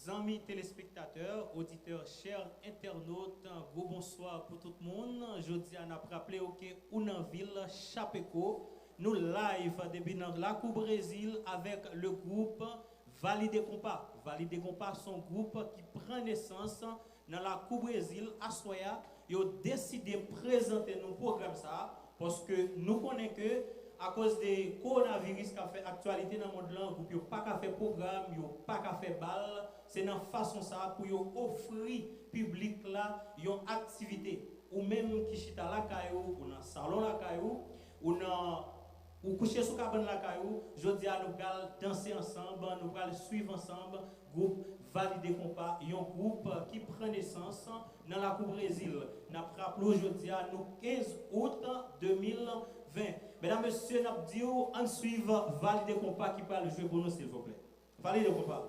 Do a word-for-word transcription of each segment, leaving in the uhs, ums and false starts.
Zanmi telespektatè, oditè, chè entènot, gwo bonswa pou tout moun. Jodi a, n ap raple w ke ou nan vil Chapeko. Nou live depi nan lakou Brezil avèk le gwoup Valide Konpa. Valide Konpa se yon gwoup ki pran nesans nan lakou Brezil. Aswè a, yo deside prezante nou pwogram sa a, paske nou konnen ke akoz de kowonaviris k ap fè aktyalite nan mond lan, gwoup yo pa ka fè pwogram, yo pa ka fè bal. Se nan fason sa a pou yo ofri piblik la yon aktivite. Ou menm ki chita lakay ou, ou nan salon lakay ou, ou nan, ou kouche sou kabann lakay ou, jodi a nou pral danse ansanm, nou pral swiv ansanm gwoup Valide Konpa, yon gwoup ki pran nesans nan lakou Brezil. N ap raple w jodi a, nou kenz out de mil ven. Medam, mesye, n ap di w, ann swiv Valide Konpa ki pral jwe pou nou, silvouplè. Valide Konpa.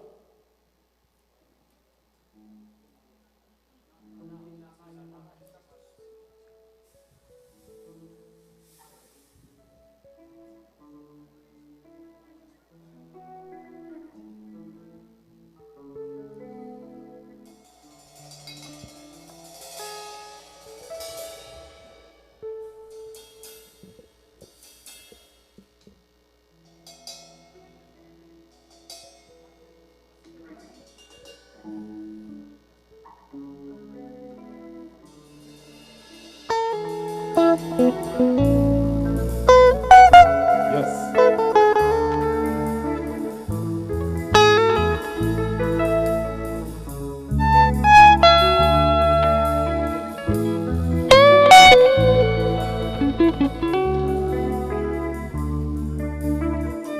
Yes.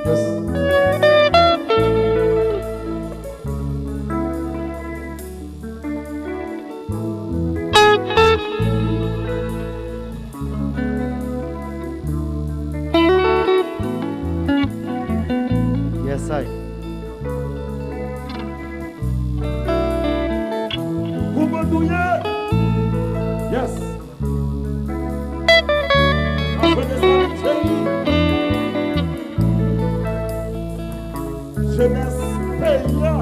Yes. Yes, I. Kouman nou ye? Yes. Apre de sa, Thierry. Jenès peyi a.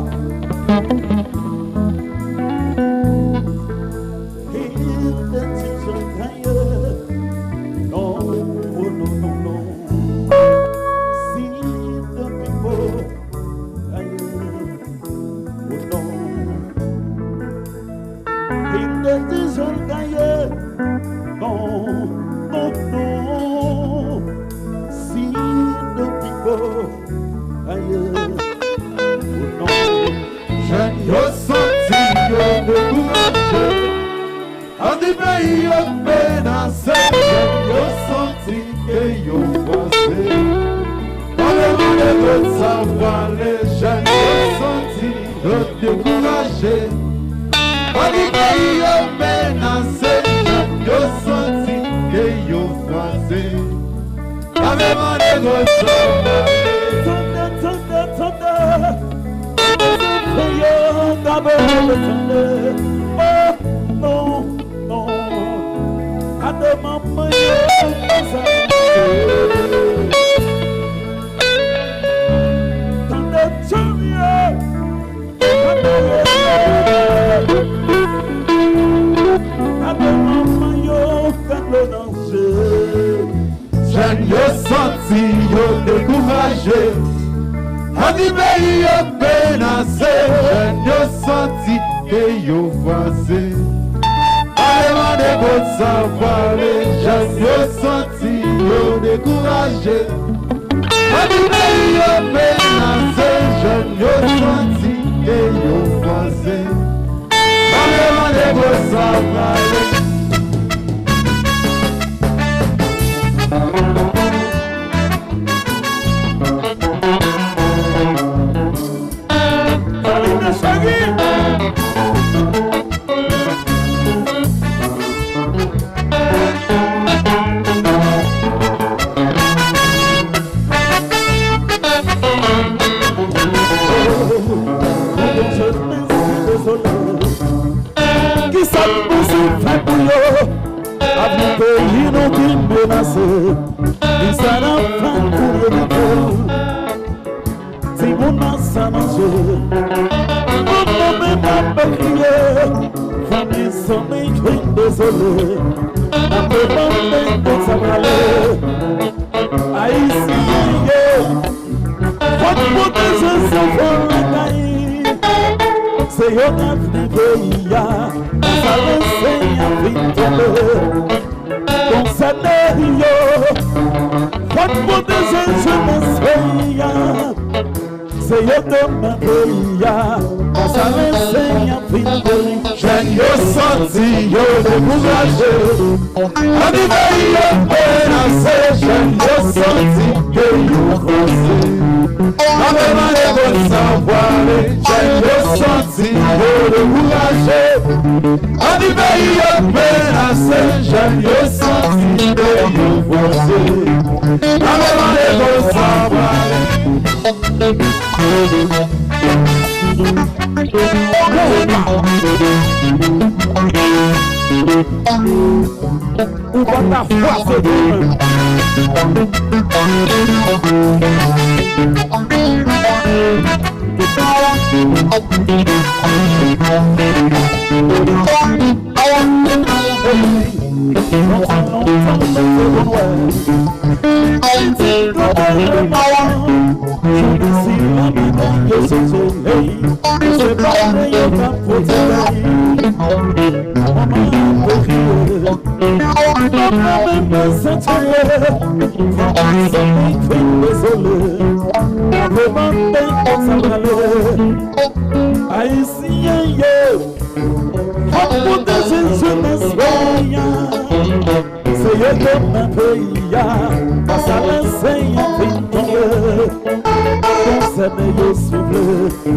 Li te di Jean Gaillard, non, oh, non, non, non. Si the people, Gaillard, oh, non. Li te di Jean Gaillard, non, non, non. Si the people, Gaillard, oh, non. Jèn yo santi yo dekouraje. Ann di peyi yo menase. Jèn yo santi ke yo fwaze. Pale mande kot sa prale. Jèn yo santi yo dekouraje. Ann di peyi yo menase. Jèn yo santi ke yo fwaze. Lave mande kot sa prale. Tande, tande, tande. Senyè, gade, tande. Oh, non, non. Gade manman yo, sa. Tande, Senyè. Gade manman yo, gade nan je. Jèn yo santi yo dekouraje. Ann di peyi yo menase. Jèn yo santi ke yo fwaze. Ale mande kot sa prale. Jèn yo santi yo dekouraje. Ann di peyi yo menase, jèn yo santi ke yo fwaze. Mande, mande, kot sa prale. Salut, mes chéris. Kisa m bezwen fè pou yo? Peyi nou ki menase, kisa n ap fè pou evite l? Timoun nan san manje, manman menm ap kriye, fanmi, zanmi, vin dezole. N ap demande kote sa prale. Ayisyen yo, fòk pwoteje zanfan lakay. Se yo k avni peyi a, sa lese a vin tonbe. Konsène yo, fòk pwoteje jenès peyi a. Se yo demen peyi a, pa sa lese y ap vin peri. Jèn yo santi yo dekouraje. Anni peyi yo menase, jèn yo santi ke yo franse. N ap mande kote sa prale, jèn yo santi yo dekouraje. Anni peyi yo menase, jèn yo santi ke yo franse. N ap mande kote sa prale. Ou pa ta fwase di menm. Ayisyen yo, fòk pwoteje jenès peyi a. Se yo demen peyi a, pa sa lese y ap vin tonbe. Konsène yo, silvouplè,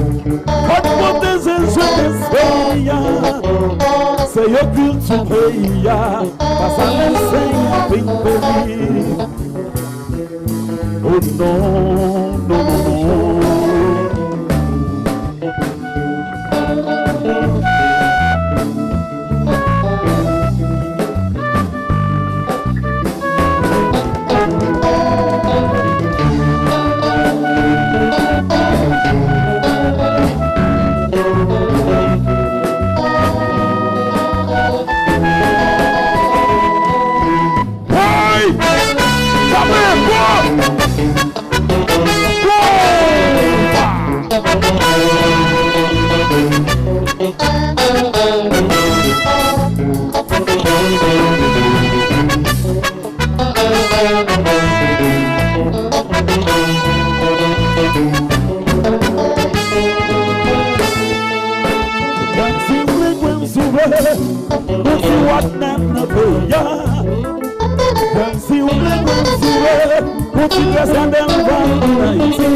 fòk pwoteje jenès peyi a. Se yo kilti peyi a, pa sa lese y ap vin peri. Oh non, non, non, non. Woy! Sa pa bon! Konpa! Kwè m si w vle, kwè m si w vle, nou ti wòt nan peyi a. Kwè m si w vle, kwè m si w vle, nou ti trè sa bèl va ann Ayiti.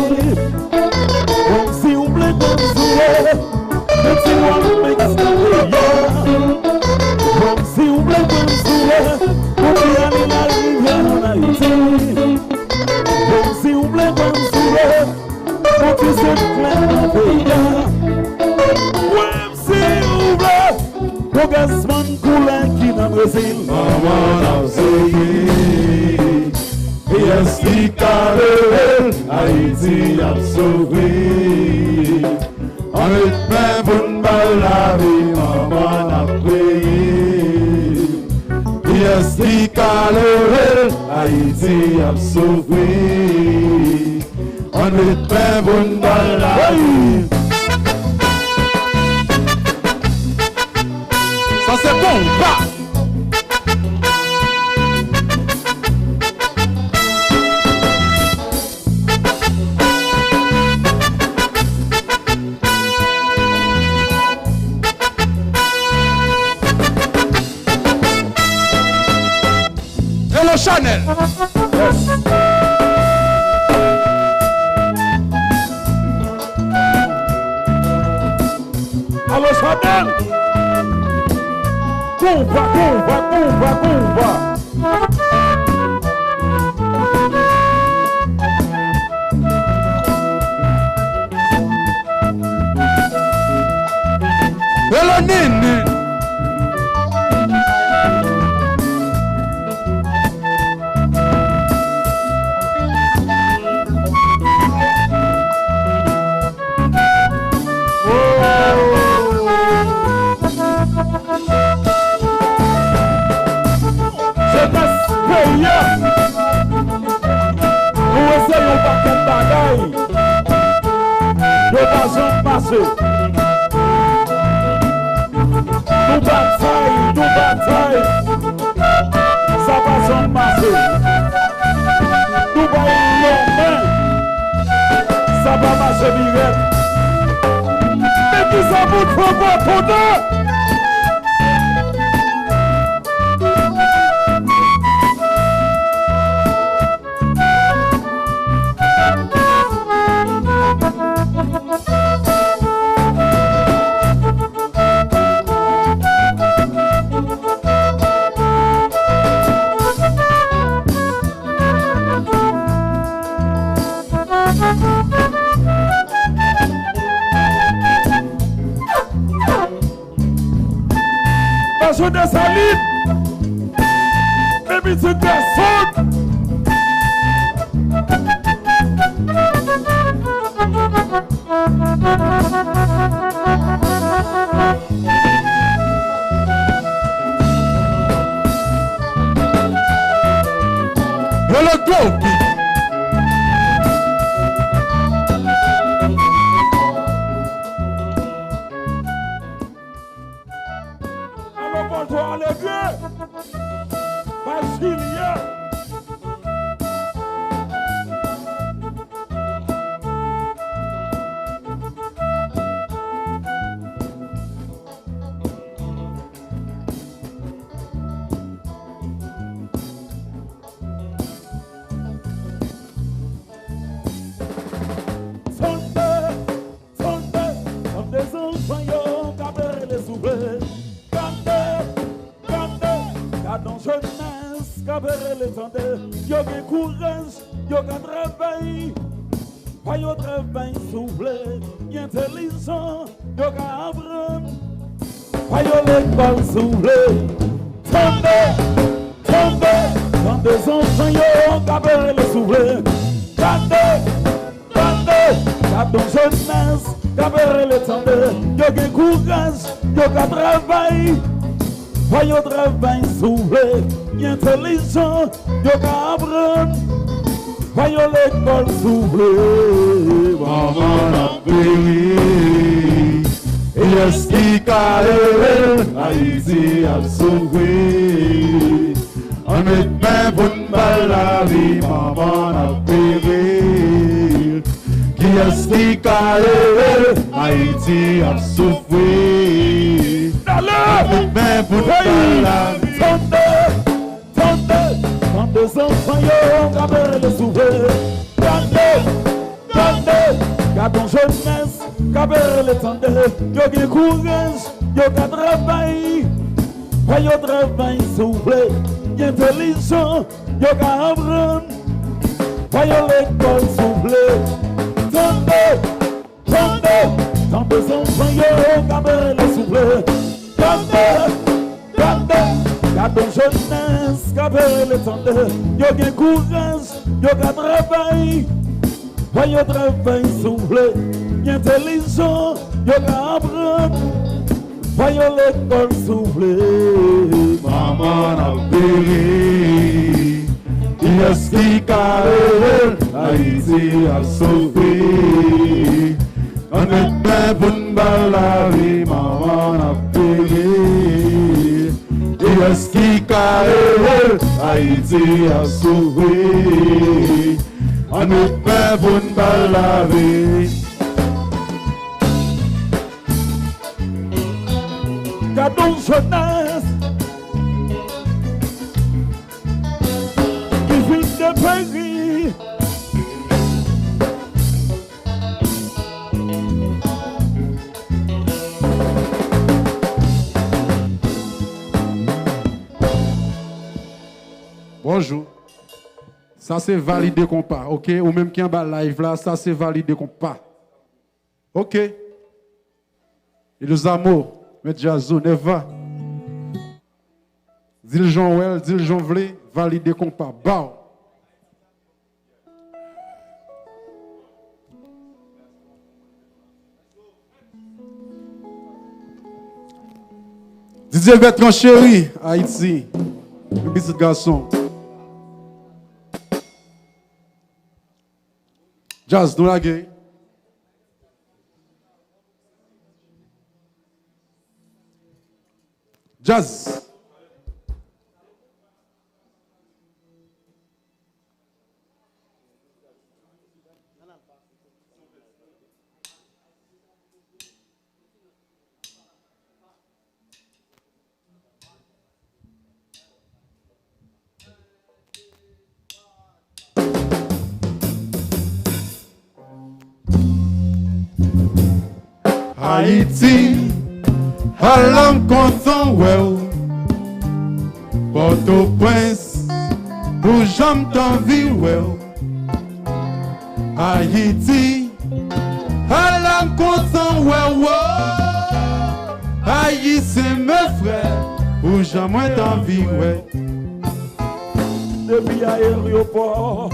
Kwè m si w vle, kwè m si w vle, nou ti wòt miks nan peyi a. Kwè m si w vle, kwè m si w vle, nou ti ale larivyè ann Ayiti. Kwè m si w vle, kwè m si w vle, Pou ti sèt klè nan peyi a. Kwè m si w vle, pou Gazman koulè ki nan Brezil. Manman n ap seye. Kiyès ki ka leve l? Ayiti ap soufri. Ann met men pou n ba l lavi, manman n ap preye. Kiyès ki ka leve l? Ayiti ap soufri. Ann met men pou n ba l lavi. Sa se konba. Hello Chanel. Yes. Alo Chanel. Konba, konba, konba, konba. Hello Nini. Yon pakèt bagay, yo pa janm mache. Nou batay, nou batay, sa pa janm mache. Nou bay lonmen, sa pa mache dirèk. Men kisa moun fè pa konnen? Majo Desalin, men pitit gason. Hello, Kobe. Alò, Pòltò alegre. Bay Jilya. Tande, tande, tande zanfan yo k ap rele soufle. Tande, tande, gad yon jenès k ap rele tande. Yo gen kouraj, yo ka travay. Fò yo travay soufle, entèlijan, yo ka aprann. Fò yo lekòl soufle. Tande, tande, tande zanfan yo k ap rele soufle. Tande, tande, gad yon jenès k ap rele tande. Yo gen kouraj, yo ka travay. Fò yo travay soufle, entèlijan, yo ka aprann. Fò yo lekòl soufle. Manman n ap peri. Kiyès ki ka ede l? Ayiti ap soufri. Ann met men pou n ba l lavi, manman n ap peri. Kiyès ki ka ede l? Ayiti ap soufri. Ann met men pou n ba l lavi. Tande, tande, tande zanfan yo k ap rele soufle. Tande, tande, gad yon jenès k ap rele tande. Yo gen kouraj, yo ka travay. Fò yo travay soufle, entèlijan, yo ka aprann. Fò yo lekòl soufle. Tande, tande, tande zanfan yo k ap rele soufle. Tande, tande, gad yon jenès k ap rele tande. Yo gen kouraj, yo ka travay. Fò yo travay soufle, entèlijan, yo ka aprann. Fò yo lekòl soufle. Manman n ap peri. Kiyès ki ka ede l? Ayiti ap soufri. Ann met men pou n ba l lavi, manman n ap peri. Kiyès ki ka ede l? Ayiti ap soufri. Ann met men pou n ba l lavi. Gad yon jenès ki fin deperi. Bonjou. Sa se Valide Konpa, oke? Ou menm ki anba live la, sa se Valide Konpa. Oke. Elizamo, Mèt Djazou, Neva. Di l jan w wè l, di l jan w vle, Valide Konpa, baw. Didye Bètran Cheri, Ayiti. Yon pitit gason. Djaz, nou lage. Djaz. Ayiti, ala m kontan wè w. Pòtoprens, pou jan m t anvi wè w. Ayiti, ala m kontan wè w. Ayisyen, mes frères, pou jan mwen t anvi wè. Depi ayeryopò,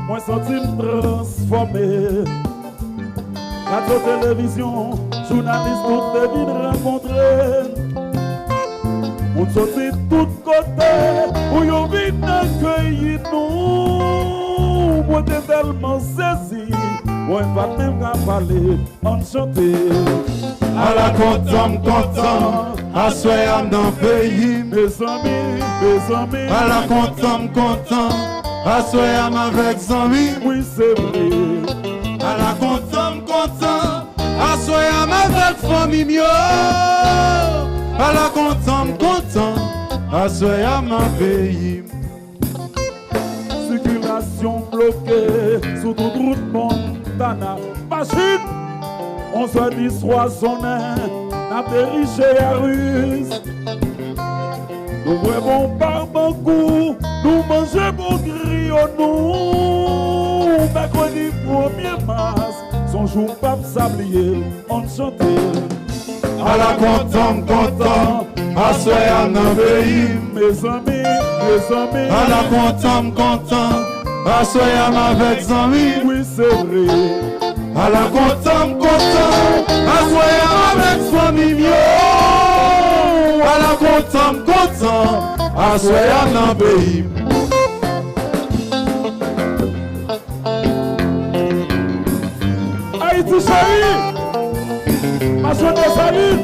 mwen santi m transfòme. Radyo, televizyon, jounalis, tout te vin rankontre n. Moun soti tout kote pou yo vin akeyi nou. Mwen te tèlman sezi, mwen pa t menm ka pale. Ann chante. Ala kontan m kontan, aswè a m nan peyi m. Mezanmi, mezanmi. Ala kontan m kontan, aswè a m avèk zanmi m. Wi, se vre. Ala kontan m kontan, aswè a m avèk fanmi m yo. Ala kontan m kontan, aswè a m nan peyi m. Sikilasyon bloke sou tout wout Montana. Machin, onz è di swa sonnen, n ap deriche Yaris. Nou bwè bon babankou, nou manje bon griyo nou. Mèkredi premye mas, se yon jou m p ap sa bliye. Ann chante. Ala kontan m kontan, aswè a m nan peyi m. Mezanmi, mezanmi. Ala kontan m kontan, aswè a m avèk zanmi m. Wi, se vre. Ala kontan m kontan, aswè a m avèk fanmi m yo. Ala kontan m kontan, aswè a m nan peyi m. Ayiti cheri, Mason Desalin.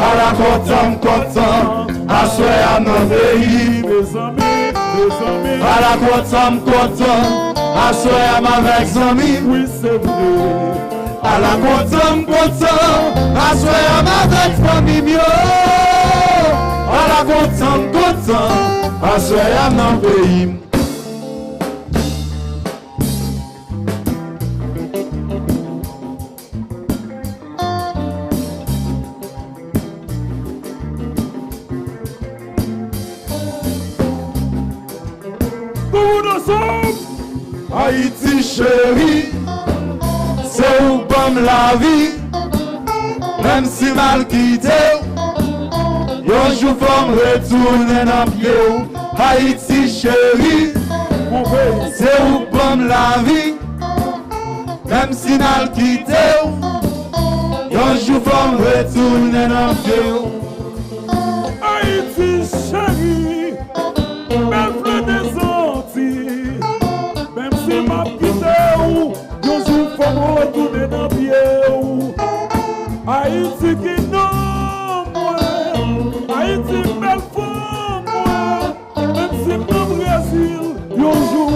Ala kontan m kontan, aswè a m nan peyi m. Mezanmi, mezanmi. Ala kontan m kontan, aswè a m avèk zanmi m. Wi, se vre. Ala kontan m kontan, aswè a m avèk fanmi m yo. Ala kontan m kontan, aswè a m nan peyi m. Tout moun ansanm! Ayiti cheri, se ou ban m lavi. Menm si m al kite w, yon jou fò m retounen nan pye w. Ayiti cheri, se ou ban m lavi. Menm si m al kite w, yon jou fò m retounen nan pye w. Ayiti cheri, bèl flè dè Zanti. Menm si m ap kite w, yon jou fò m retounen nan pye w. Ayiti ki non mwen, Ayiti bèl fanm mwen. Menm si m nan Brezil, yon jou,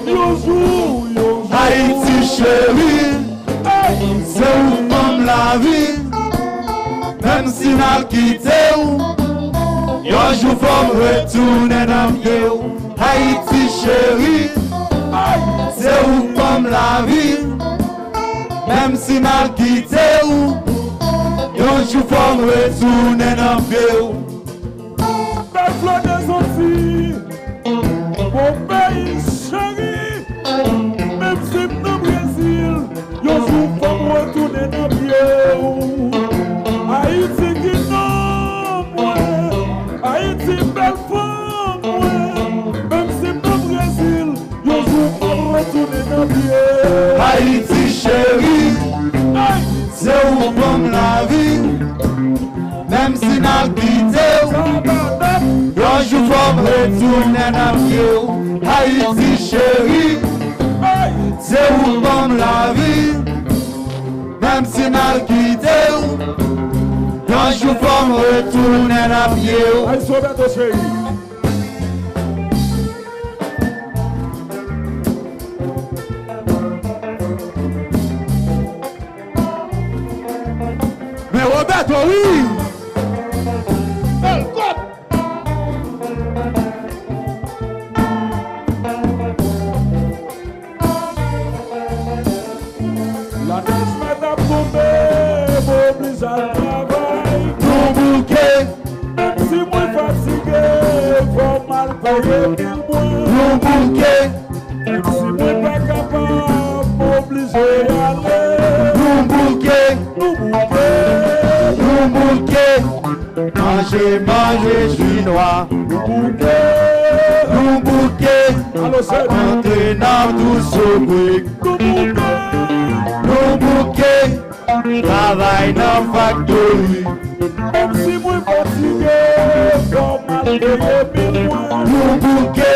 yon jou, yon jou. Ayiti cheri, hey! Se ou ban m lavi. Menm si m al kite w, yon jou fò m retounen nan pye w. Ayiti cheri, hey! Se ou ban m lavi. Menm si m al kite w, yon jou fò m retounen nan pye w. Bèl flè dè Zanti, bon peyi cheri. Menm si m nan Brezil, yon jou fò m retounen nan pye w. Ayiti ki non mwen, Ayiti bèl fanm mwen. Menm si m nan Brezil, yon jou fò m retounen nan pye w. Ayiti cheri. Yon jou fò m retounen nan pye w, Ayiti cheri. Se ou ban m lavi, menm si m al kite w. Yon jou fò m retounen nan pye w. Ay, Roberto cheri. Men Roberto, wi! Bèl kòb! Lanèj mèt ap tonbe, m oblije al travay. Nou bouke. Menm si mwen fatige, fò m al peye bil mwen. Nou bouke. Menm si mwen pa kapab, m oblije ale. Nou bouke. Nou bouke. Nou bouke. Manje, manje chinwa. Nou bouke. Nou bouke. Alo, se antre nan tou sogwe. Nou bouke. Nou bouke. Travay nan faktori. Menm si mwen fatige, fò m al peye bil mwen. Nou bouke.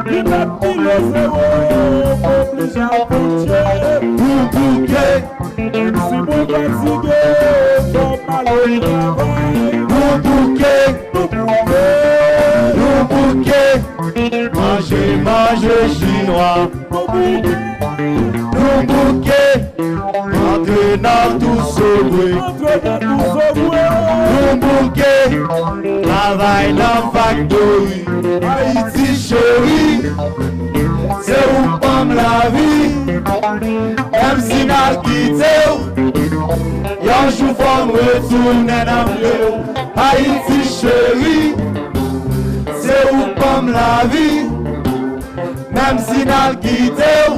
Li mèt pile zewo, oblije al poutye. Nou bouke. Menm si mwen fatige, fò m ale travay. Nou bouke. Nou bouke. Nou bouke. Manje, manje chinwa. Nou bouke. Nou bouke. Antre nan tou sogwe. Antre nan tou sogwe. Nou bouke. Travay nan faktori. Ayiti cheri. Se ou k ban m lavi. Menm si m al kite w. Yon jou fò m retounen nan pye w. Ayiti cheri. Se ou k ban m lavi. Menm si n al kite w,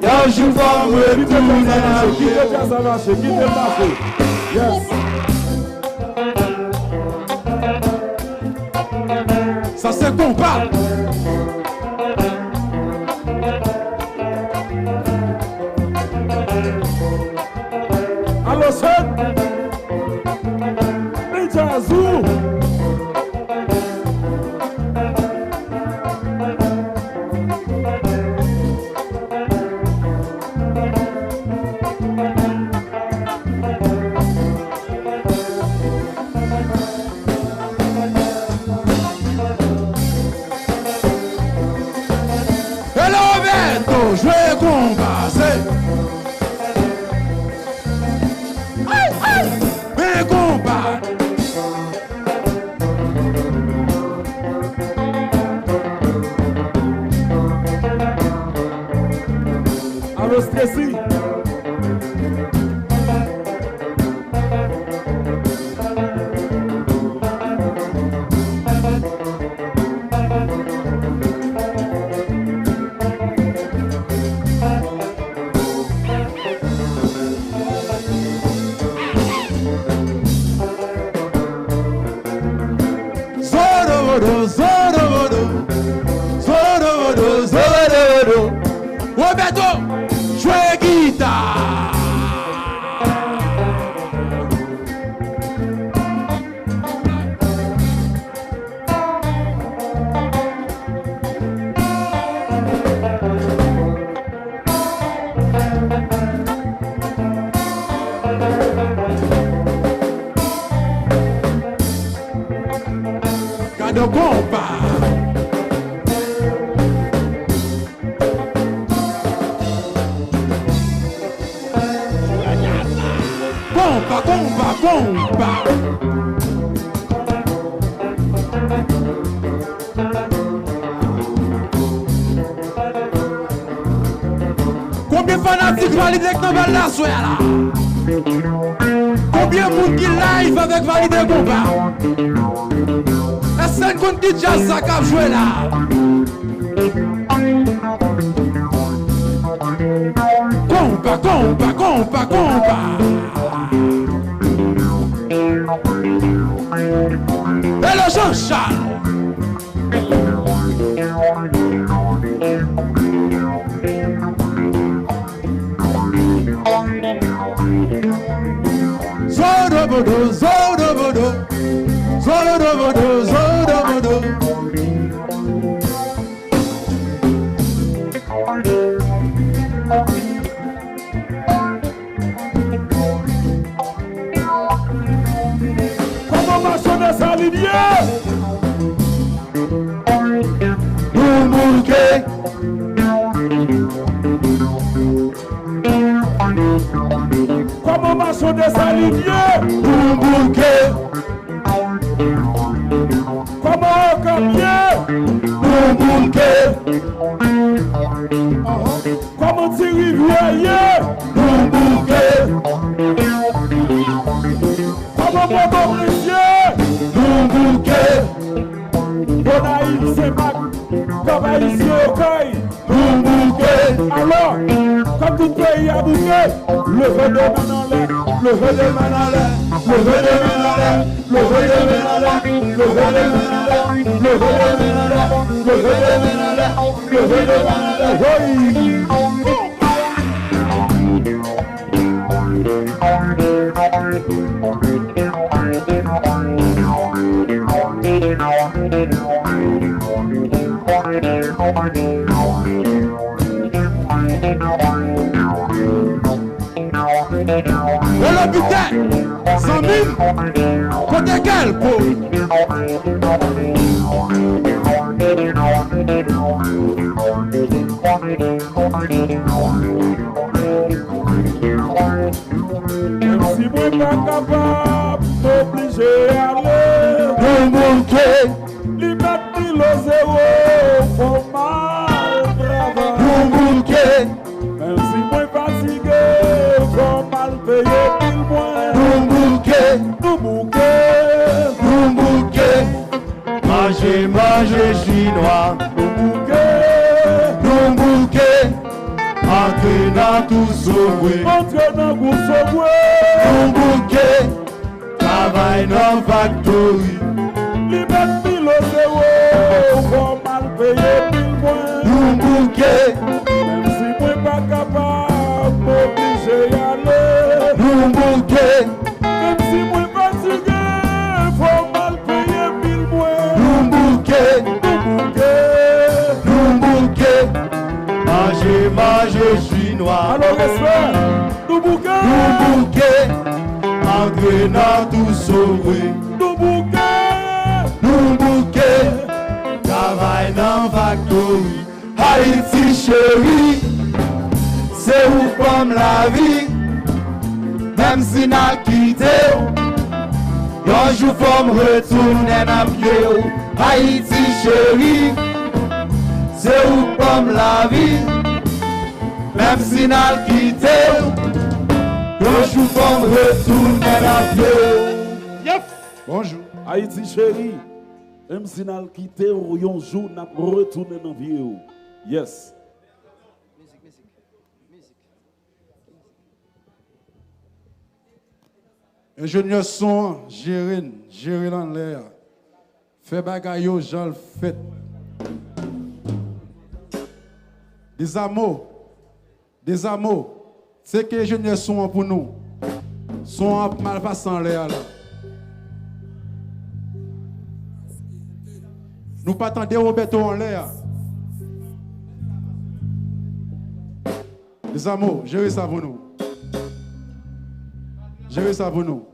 yon jou fò m retounen nan pye w. Kite djaz la mache, kite l mache. Yes. Sa se konpa. Alo, sè. Li djaz ou. Hello, Roberto, jwe konpa, se. Ay, ay, men konpa. Alo, Stacy. Zorobodo, zorobodo, zorobodo, zorobodo. Roberto, jwe gita. Gade yon konpa. Konpa, konpa, konpa. Konbyen fanatik Valide k nan bal la aswè a la? Konbyen moun ki live avèk Valide konpa? Èske n konn ki djaz sa k ap jwe la? Konpa, konpa, konpa, konpa. Hello, Jean Charles. Zodobodo, zodobodo, zodobodo, zodobodo. Kòman Mason Desalin ye? Nou bouke. Kòman Okap ye? Nou bouke. Kòman Ti Rivyè ye? Nou bouke. Kòman Pòtoprens ye? Nou bouke. Gonayiv, Senmak, Kòk Ayisyen, Okay. Nou bouke. Alò, kòm tout peyi a bouke, leve de men anlè, leve de men anlè, leve de men anlè, leve de men anlè, leve de men anlè, leve de men anlè, leve de men anlè, leve de men anlè. Woy! Rele Pitè, zanmi m, kote Kèlpo? Menm si mwen pa kapab, m oblije ale. Nou bouke. Li mèt pil o zewo, fò m al travay. Nou bouke. Menm si mwen fatige, fò m al peye bil mwen. Nou bouke. Nou bouke. Nou bouke. Manje, manje chinwa. Nou bouke. Nou bouke. Antre nan tou sogwe. Antre nan tou sogwe. Nou bouke. Travay nan faktori. Li mèt pil o zewo, fò m al peye bil mwen. Nou bouke. Menm si mwen pa kapab, m oblije ale. Nou bouke. Menm si mwen fatige, fò m al peye bil mwen. Nou bouke. Nou bouke. Nou bouke. Manje, manje chinwa. Alò, respè. Nou bouke. Nou bouke. Antre nan tou sogwe. Nou bouke. Nou bouke. Travay nan faktori. Ayiti cheri, se ou ban m lavi. Menm si n al kite w, yon jou fò m retounen nan pye w. Ayiti cheri, se ou ban m lavi. Menm si n al kite w, yon jou fò m retounen nan pye w. Yes! Bonjou. Ayiti cheri, menm si n al kite w, yon jou n ap retounen nan pye w. Yes. Enjenyè son an, jere n, jere l anlè a. Fè bagay yo jan l fèt. Dezamo, Dezamo, tcheke enjenyè son an pou nou. Son an ap mal pase anlè a la. Nou pa tande Roberto anlè a. Dezamo, jere sa pou nou. Jere sa pou nou.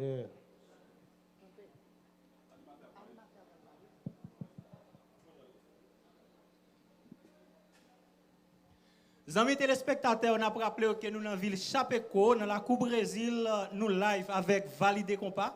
Yeah. Zanmi telespektatè, n ap raple w ke nou nan vil Chapeko, nan lakou Brezil, nou live avèk Valide Konpa.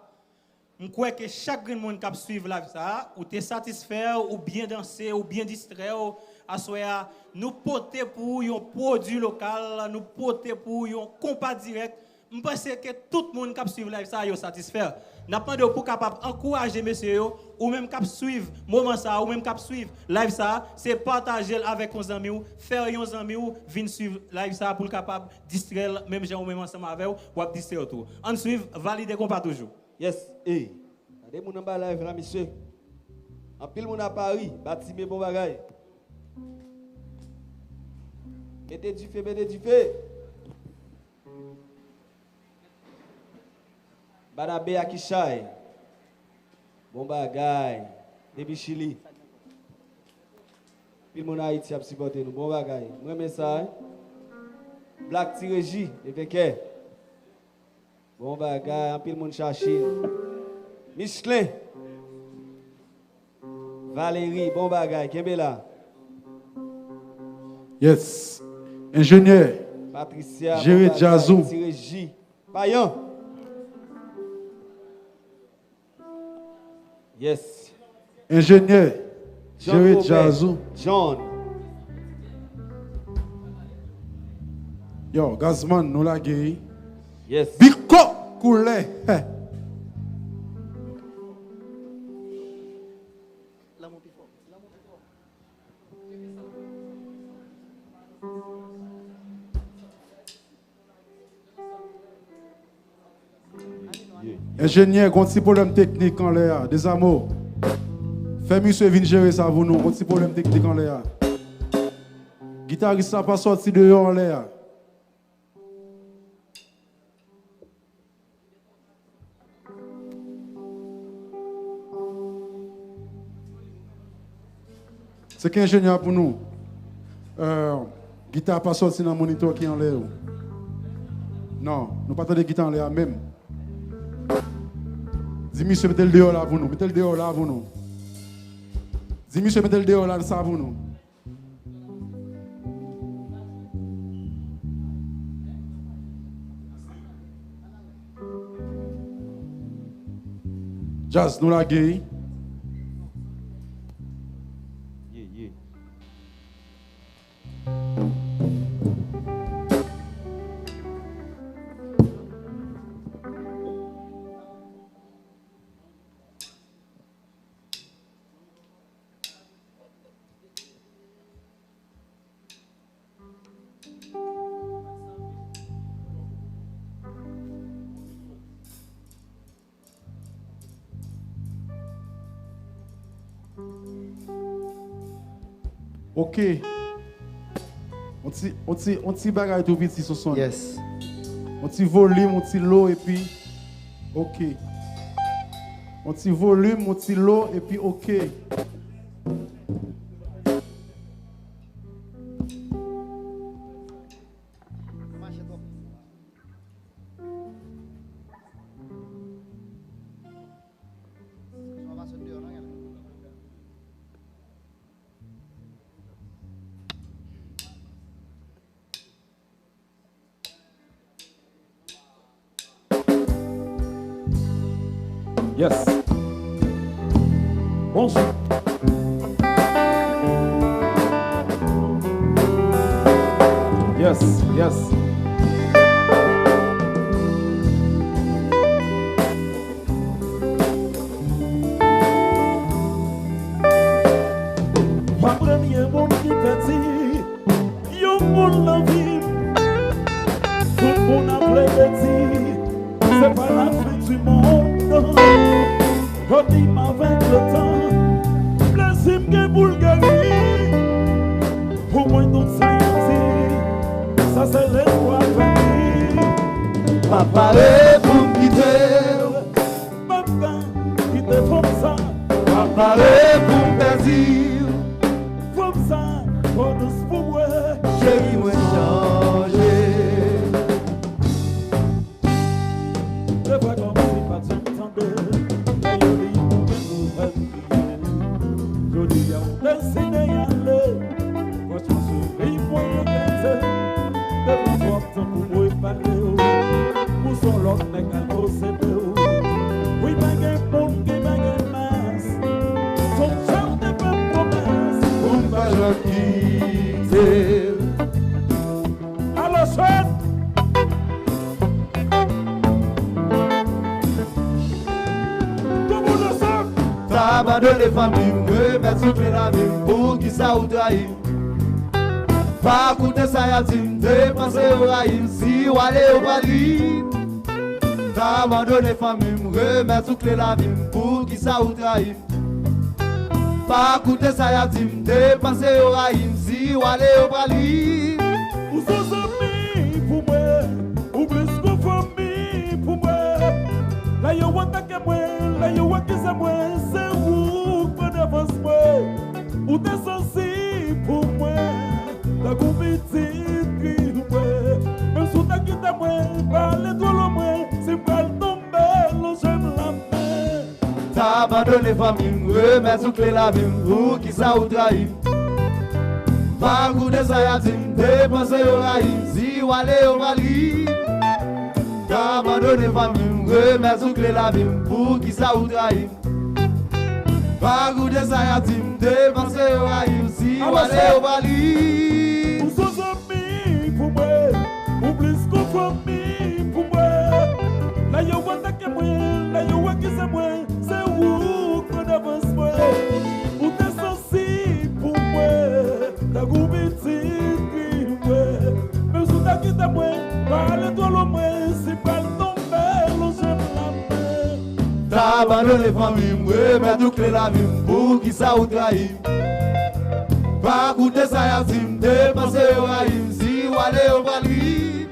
M kwè ke chak grenn moun k ap swiv live sa a, ou te satisfè, ou byen danse, ou byen distrè w. Aswè a, nou pote pou ou yon pwodui lokal, nou pote pou ou yon konpa dirèk. M panse ke tout moun k ap swiv live sa a, yo satisfè. N ap mande w pou w kapab ankouraje mesye yo, ou menm k ap swiv moman sa a, ou menm k ap swiv live sa a, se pataje l avèk yon zanmi w, fè yon zanmi w vin swiv live sa a pou l kapab distrè l, menm jan ou menm ansanm avè w, w ap distrè w tou. Ann swiv Valide Konpa toujou. Yes, ey. Gade moun anba live la, mesye. Anpil moun a Pari, Batime bon bagay. Mete dife, mete dife. Badabe a ki chay. Bon bagay. Depi Chili. Pil moun Ayiti ap sipòte nou. Bon bagay. Mwen renmen sa, wi. Black Ti Reji, leve kè. Bon bagay, anpil moun chache. Michelin. Valérie, bon bagay, kenbe la. Yes. Enjenyè. Patricia, jere bon bagay, djaz ou. Ti Reji. Payan. Yes. Enjenyè, jere djaz ou. John. Yo, Gazman, nou lage, wi. Yes. Biko koulè. Enjenyè, gon ti pwoblèm teknik anlè a. Dezamo. Fè misye vin jere sa pou nou. Gon ti pwoblèm teknik anlè a. Gitaris la pa sòti deyò anlè a. Se ki enjenyè pou nou. Euh, gita pa sòti nan monitor ki anlè yo. Non, nou pa tande gita anlè a menm. Di misye mete l deyò la pou nou. Mete l deyò la pou nou. Di misye mete l deyò la sa pou nou. Djaz, nou lage, wi. Yeah, yeah. Ok. On ti, on ti, on ti bagay tou piti, Sonsonn. Yes. On ti volim, on ti lo, epi, ok. On ti volim, on ti lo, epi ok. Yes. Bonjou. Yes, yes. Pa premye moun ki pèdi yon moun nan vi m. Tout moun ap plede di se pa la fin du monde. Yo di m avèk letan, plezi m gen pou l geri. Pou mwen tout sa yo di, sa se lespwa pèdi. M ap pare pou m kite w. M ap ka kite fanm sa. M ap pare pou m pèdi w. Fanm sa, twò dous pou mwen. Cheri, mwen chanje. Se vre kòmsi pa t janm tande, lè yo di ou gen nouvèl kriye. Jodi a ou deside ale. Franchman, cheri, mwen regrete. Depi twòp tan pou mwen pale w. Ou se yon lòt nèg al posede w. Wi, pa gen moun ki pa gen mas. Sonje w te fè m pwomès pou m pa janm kite w. Alo, Sèd! Tout moun ansanm! Ta abandone fanmi m, remèt sou kle lavi m, poukisa ou trayi m? Pa koute sa y ap di m, te panse yo rayi m, si w ale yo pral ri m. Ta abandone fanmi m, remèt sou kle lavi m, poukisa ou trayi m? Pa koute sa y ap di m, te panse yo rayi m, si w ale yo pral ri m. Ou se zanmi pou mwen, ou plis ke fanmi pou mwen. Lè yo atake mwen, lè yo akize mwen, Santi pou mwen, tankou pitit ki mwen. Menm si w ta kite mwen, pale twò lwen mwen, si m pral tonbe, lonje m lamen. Ta abandone fanmi m, remèt ou kle lavi m, poukisa ou trayi m? Pa koute sa y ap di m, depanse yo rayi m, si w ale yo pral ri. Ta abandone fanmi m, remèt ou kle lavi m, poukisa ou trayi m? Pa koute sa y ap di m, depanse yo rayi m, si w ale yo pral ri. Ou se yon zanmi pou mwen, ou plis ke yon fanmi pou mwen. Lè yo atake mwen, lè yo akize mwen, se ou k pran devans mwen. Ou te sansib pou mwen, tankou pitit ki mwen. Menm si w ta kite mwen, pale twò lwen mwen, si m pral tonbe, lonje m lamen. Ta abandone fanmi m, remèt ou kle lavi m, poukisa ou trayi m? Pa koute sa y ap di m, depanse yo rayi m, si w ale yo pral ri.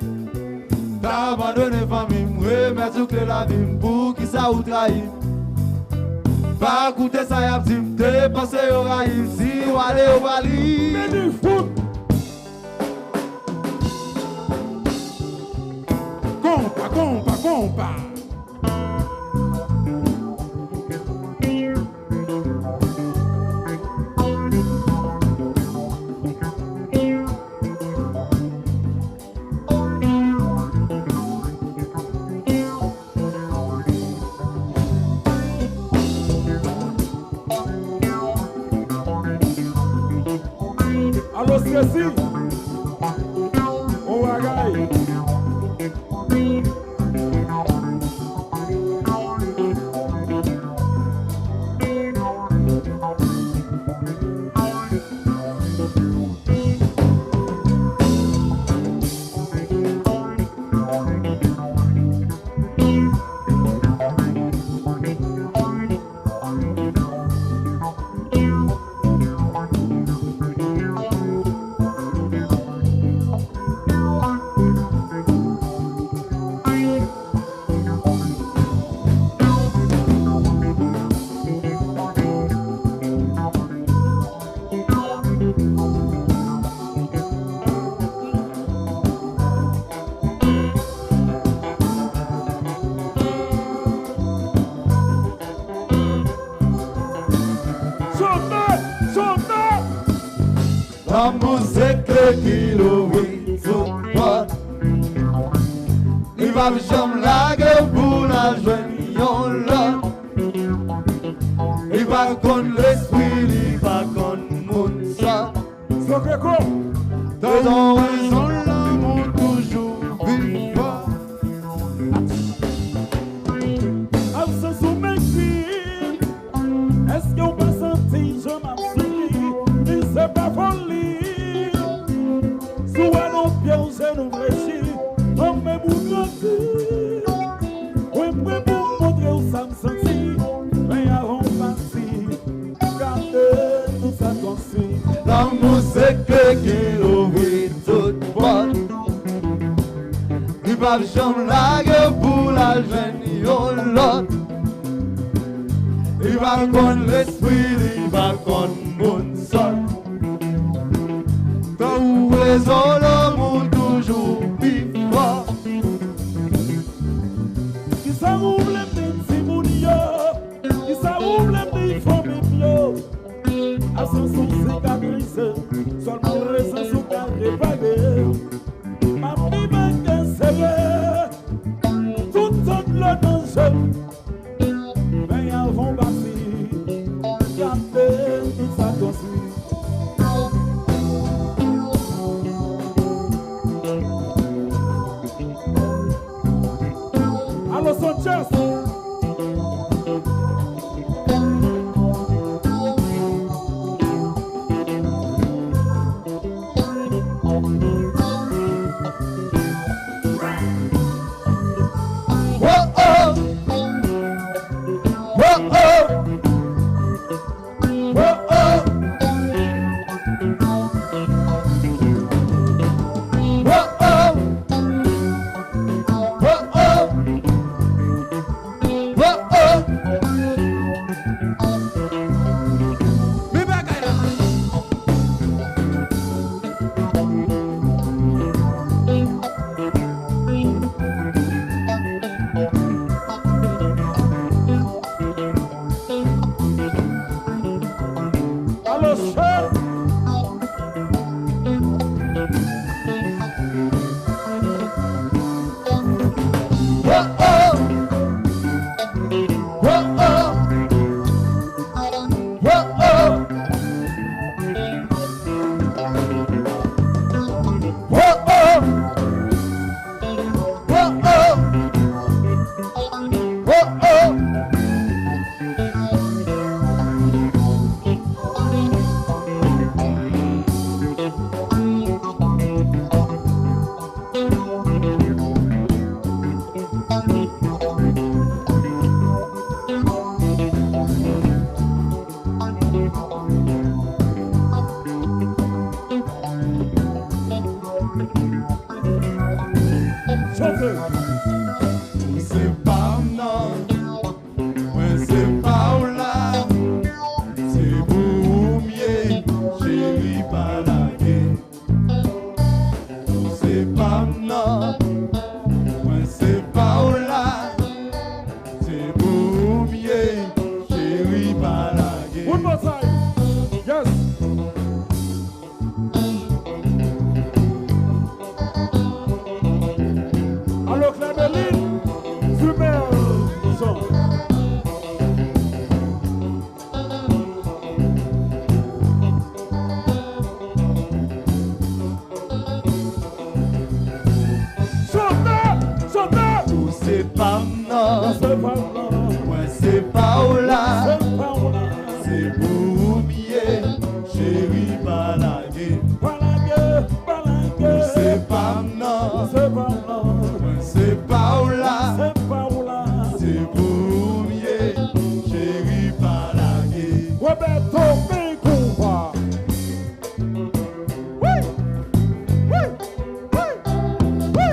Ta abandone fanmi m, remèt ou kle lavi m, poukisa ou trayi m? Pa koute sa y ap di m, depanse yo rayi m, si w ale yo pral ri. Meni fout! Konpa, konpa, konpa. Alo, Stacy. On bagay. Chante, chante. Lanmou se kle ki louvri tout pòt. Li p ap janm lage w pou l al jwenn yon lòt. Li pa konn lespri, li pa konn moun sòt. Sòt reko. Rezon, rezon, lanmou toujou vivan. Absans ou mekri. Èske w pa santi jan m ap soufri? Li se pa foli. Si w wè nan pye w, jenou flechi, ann men pou grandi. Mwen prè pou m montre w sa m santi. Men avan w pati, gade tout sa konstwi. Lanmou se kle ki louvri tout pòt. Li p ap janm lage w pou l al jwenn yon lòt. Li pa konn lespri, li pa konn moun sòt. Tan ou rezon, lanmou toujou pi fò. Kisa ou vle m di timoun yo? Kisa ou vle m di fanmi m yo? Absans ou sikatrise, sèlman prezans ou ka repare. M ap viv ak kè sere, tout tan dlo nan je m. Men avan w pati, gade tout sa konstwi. Ou se pa m nan, mwen se pa w la. Se pou ou m ye, cheri pa lage. Ou se pa m nan, mwen se pa w la. Se pou ou m ye, cheri pa lage. One more time. Yes. Alò, Clemeline, Zumel, son. Chante, chante. Ou se pa m nan. Ou se pa m nan. Mwen se pa w la. Se pa w la. Se pou ou m ye, cheri pa lage. Pa lage, pa lage. Ou se pa m nan. Ou se pa m nan. Mwen se pa w la. Se pa w la. Se pou ou m ye, cheri pa lage. Roberto, vin konpa. Wi! Wi! Wi! Wi!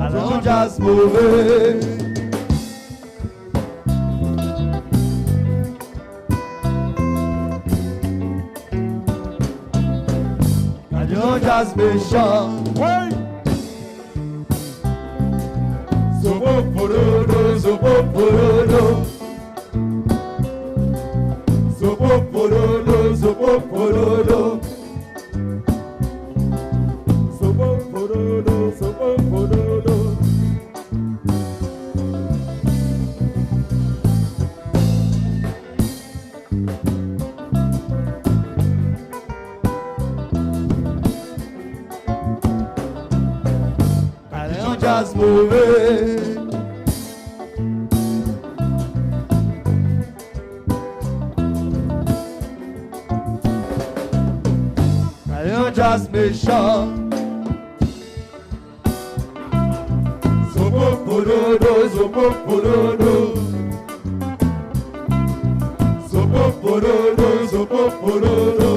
Alon djaz move. Gade yon djaz mechan. Wi! Zopopododo, zopopododo. Zopopododo, zopopododo. Zopopododo, zopopododo. Gade yon djaz move. Gade yon djaz mechan. Zopopododo, zopopododo. Zopopododo, zopopododo.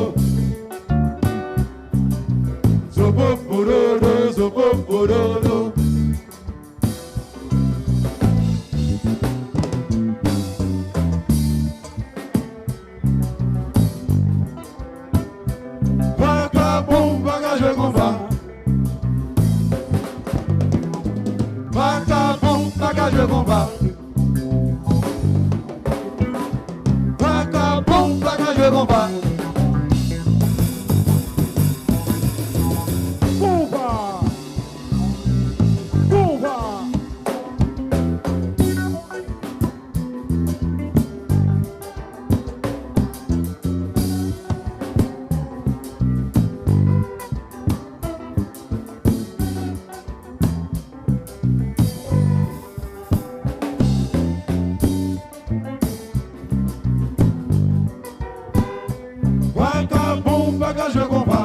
Zopopododo, zopopododo. Vakabon pa ka jwe konpa. Vakabon pa ka jwe konpa. Vakabon pa ka jwe konpa. Konpa. Konpa. Vakabon pa ka jwe konpa.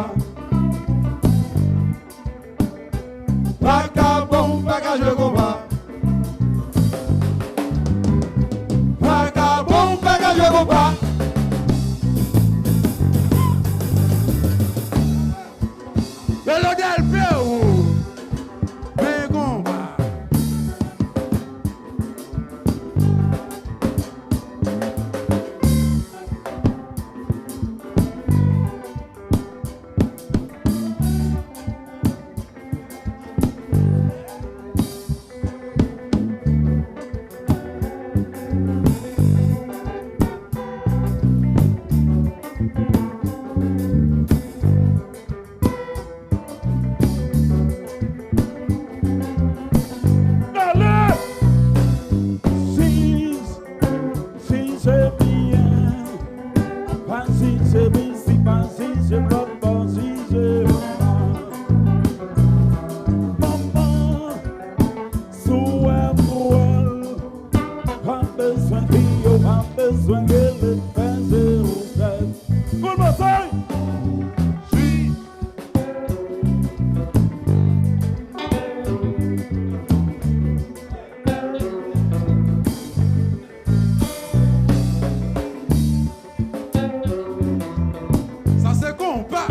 Vakabon pa ka jwe konpa. Vakabon pa ka jwe konpa. Melo Delpe ou men konpa. Ale! Sis. Size byen, pa size misi, pa size blòk, pa size manman. Manman, si w wè m twòl, pa bezwen kriye, pa bezwen rele, fè zewo sèt. Kout batay! Wi. Sa se konpa.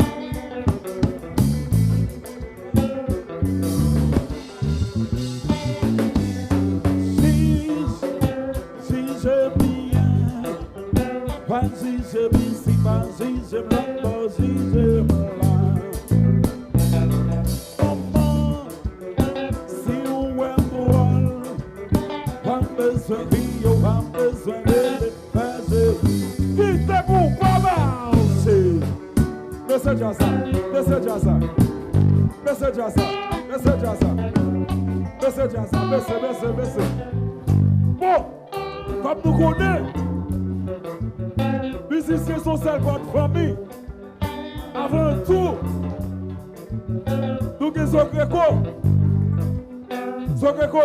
Bese djaz la, bese djaz la. Bese djaz la, bese djaz la. Bese djaz la, bese, bese, bese. Bon, kòm nou konnen, mizisyen se yon sèl kòd fanmi. Avan tou, nou gen Zokreko. Zokreko.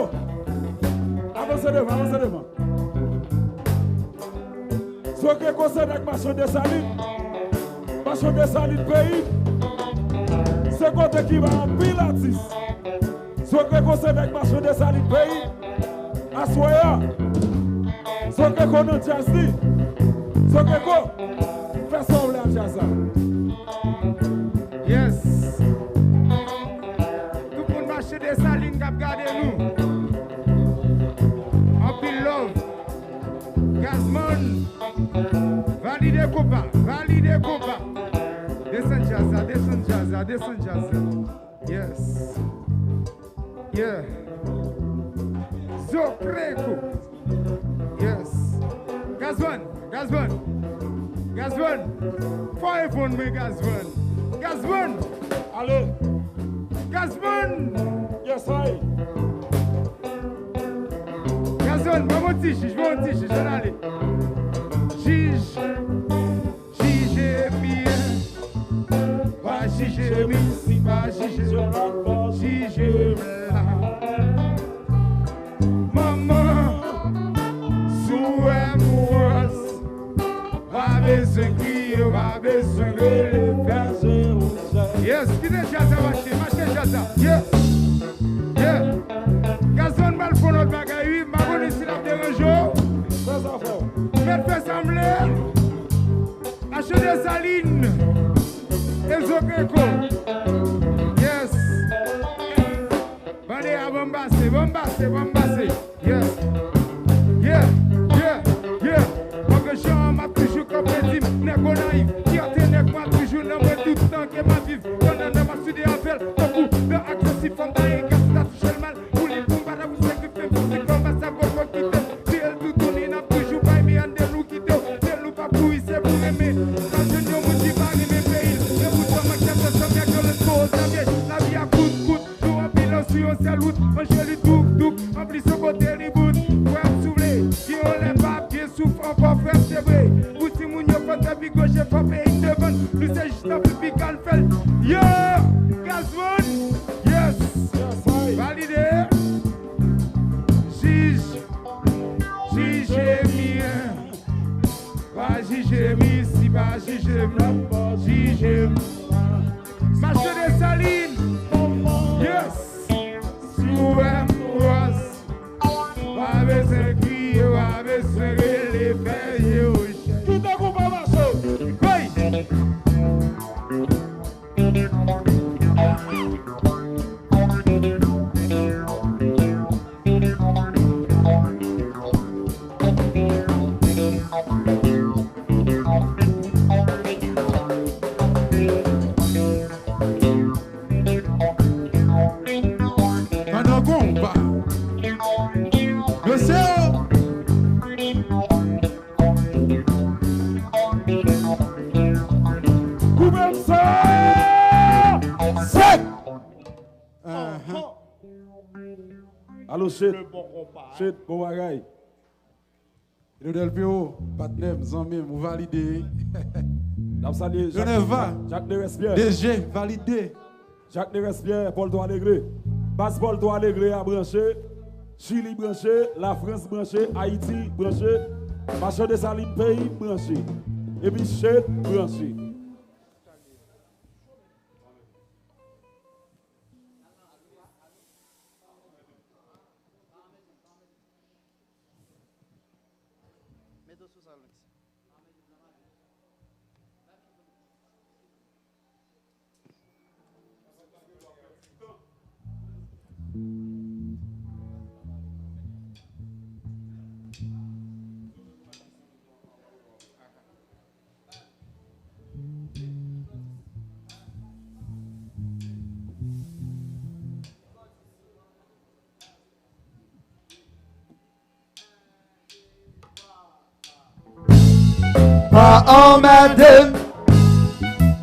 Avanse devan, avanse devan. Zokreko se nèg Machann Desalin. Machann Desalin peyi. Se kote ki bay anpil atis. Zokreko se nèg Machann Desalin peyi. Aswè a, Zokreko nan djaz li. Zokreko, fè sa w vle a djaz la. Yes. Tout moun Machann Desalin k ap gade nou. Anpil love. Gazman, valide konpa, valide konpa. Desann djaz la, desann djaz la, desann djaz la. Yes. Yeah. Zokreko. Yes. Gazman, Gazman. Gazman. Fò reponn mwen, Gazman. Gazman. Ale. Gazman. Yes, I. Gazman, ban m yon ti jij, ban m yon ti jij, ann ale. Jij. Jije m byen. Pa jije m isi, pa jije m la, jije m la. Manman, si w wè m wòz, pa bezwen kriye, pa bezwen rele, fè je woujè. Yes, kite djaz la mache, mache djaz la. Yeah. Yeah. Gazman, m pral fè yon lòt bagay, wi. M pa konnen si l ap deranje w. Fè sa, frè. Mèt fè sa m vle. Machann Desalin e Zokreko. Yes. Bande a, ban m pase, ban m pase, ban m pase. Yeah. Yeah, yeah, yeah. Mwen gen jan m ap toujou kanpe di m, nèg Gonayiv, fyète nèg mwen toujou nan mwen tout tan ke m ap viv. Pandan nan m ap side avè l, tankou nan aksè si fanm ta gen kè, si ta touche l mal. Pou li pou m pa ta pou sakrife m, si kòm pa sa gwo kò kite m. Fiyèl toutouni n ap toujou bay, men ann de nou kite w. De nou pa kouri, se pou renmen. Pa jwenn yon moun ki pa renmen peyi l. Men poutan m ak tèt ansanm, y a gen lòt koz lame. Lavi a kout kout, nou anpil an sou yon sèl wout. Manje li douk douk, anplis yon kote li bout. Kwè m si w vle, gen yon lè p ap gen souf ankò, frè m, se vre. Pou timoun yo fò n fè pi gwo jefò, peyi n devan n. Nou se jis nan pipi k al fè l. Yo, Gazman, yes. Yes, I. Valide. Jij, jije m byen. Pa jije m isi, pa jije m la, jije m. Machann Desalin. Yes. Si w wè m wòz, pa bezwen kriye, pa bezwen rele, fè je woujè. Kite konpa mache. Hey! Pandan konpa. Mesye yo! Koupe m sa! Sèk! Ahan. Alo, Shade. Shade, bon bagay. Lionel Perrault, patnè m, zanmi m, ou valide. N ap salye Jack, Geneva, Jack Nerès Pierre. D G, valide. Jack Nerès Pierre, Paul Trois Alegre. Baz Paul Trois Alegre a branche. Chili branche. Lafrans branche. Ayiti branche. Machann Desalin peyi branche. Epi Shade branche. Mete w sou sa, Alex. Pa anmède m,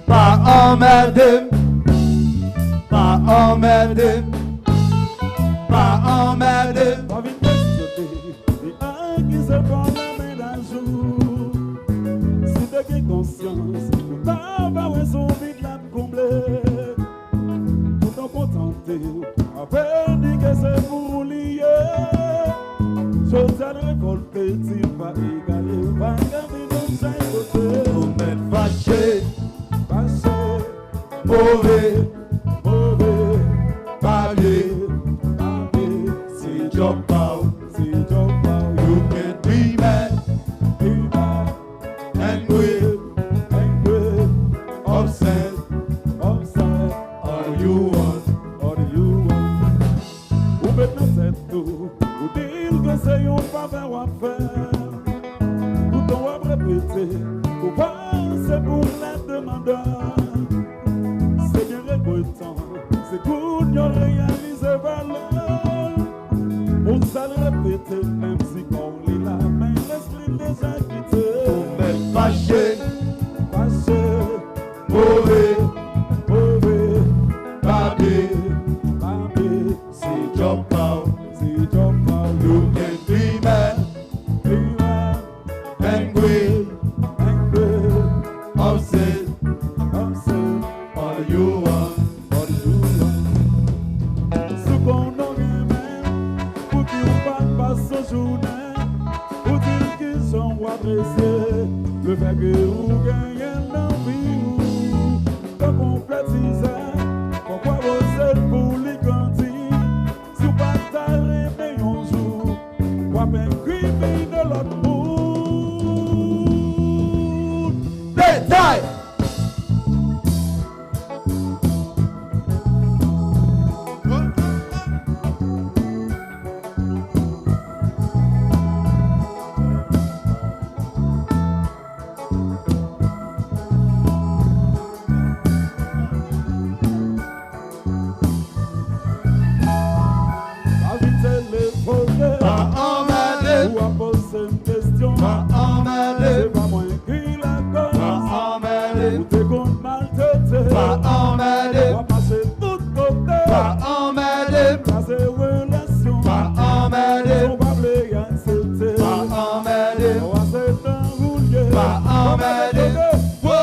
pa anmède m, pa anmède m, pa anmède m. Pa vin kestyone e akize pòblèm mennaj ou. Si w te gen konsyans, ou ta va wè se yon vid l ap konble. Poutan w kontante w avè di ke se pou ou li ye. Jodi a l revòlte, di l pa egale w, pa ka vin nan chay kote. Ou mèt fache, fache, move, move, pa byen, pa byen. Se djòb pa w, se djòb pa w. You can be mad, be mad, angry, angry, upset, upset, all you want, all you want. Ou met nan tèt ou, ou di l ke se yon favè w ap fè. Toutan w ap repete, ou pase pou lèt demandè. Se byen regretan, se kounye a w reyalize valè l. Pou sa l repete, menm si kò w li la, men lespri l deja kite. Ou mèt fache, fache, move, move, pa byen, pa byen. Se djòb pa w, se djòb pa w. You can be mad, be mad, angry, angry, upset, upset, all you want, all you want. Si w konnen w renmen l, pouki w pa pase jounen pou di l kijan w apresye lefètke ou genyen l nan vi w? Tankou yon flè tizè, fò w awoze l pou li grandi. Si w pa ta renmen yon jou, w ap enkrime de lòt moun. Detay! Pa vin telefone. Pa anmède. Ou ap poze m kesyon. Pa anmède. Se pa mwen ki lakòz. Pa anmède. Ou te konn maltrete. Pa anmède. W ap mache tout kote. Pa anmède. Kraze relasyon. Pa anmède. Ou pa vle aksepte. Pa anmède. Ou ase nan ou l ye. Pa anmède. Wo!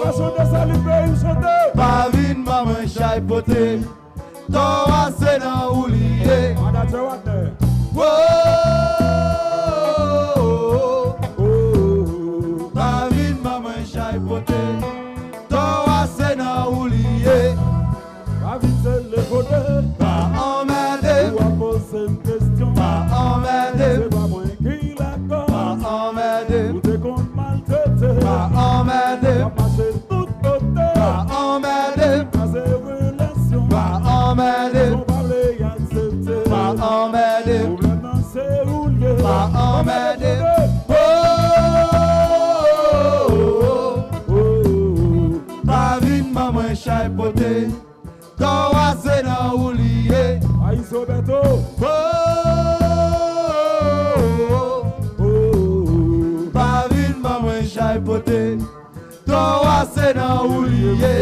Pa chante sa li peyi chante. Pa vin ban mwen chay pote. Tò a se nan ou li ye. Manadjè Wagner. Wo! Pa vin ban mwen chay pote. Tò a se nan ou li ye. Pa vin telefone. Pa anmède. Ou ap poze m kesyon. Pa anmède. Se pa mwen ki lakòz. Pa anmède. Ou te konn maltrete. Pa anmède. W ap mache tout kote. Pa anmède. Kraze relasyon. Pa anmède. Ou pa vle aksepte. Pa anmède. Pwoblèm nan se ou l ye. Pa anmède. Oh, oh, oh, oh. Pa vin ban mwen chay pote. Tò a se nan ou li ye. Ayisyen Roberto. Oh, oh, oh, oh. Pa vin ban mwen chay pote. Tò a se nan ou li ye.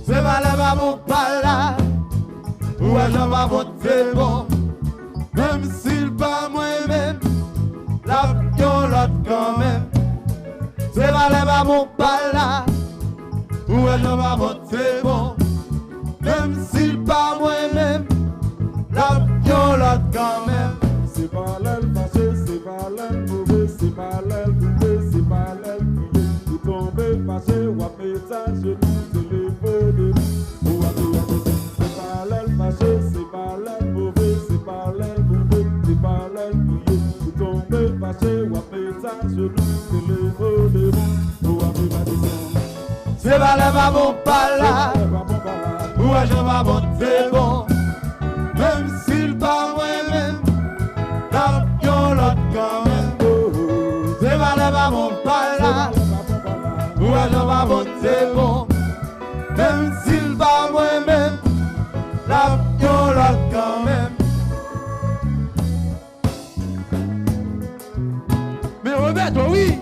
Se valè pa bon pa la. Ou wè jan pa bon te bon. Menm si l pa mwen menm, l ap yon lòt kanmenm. Se valè pa bon pa la. Ou wè jan pa bon te bon. Menm si l pa mwen menm, l ap yon lòt kanmenm. Se pa lè l fache, se pa lè l move, se pa lè l boule, se pa lè l kriye. Ou tonbe fache, w ap met ajenou, telefone m. Ou ap di akoz se pa lè l fache, se pa lè l move, se pa lè l boule, se pa lè l kriye. Ou tonbe fache, w ap met ajenou, telefone m. Ou ap di pa di sa. Se valè pa bon pa la. Ou wè jan pa bon te bon. Menm Bèto, wi.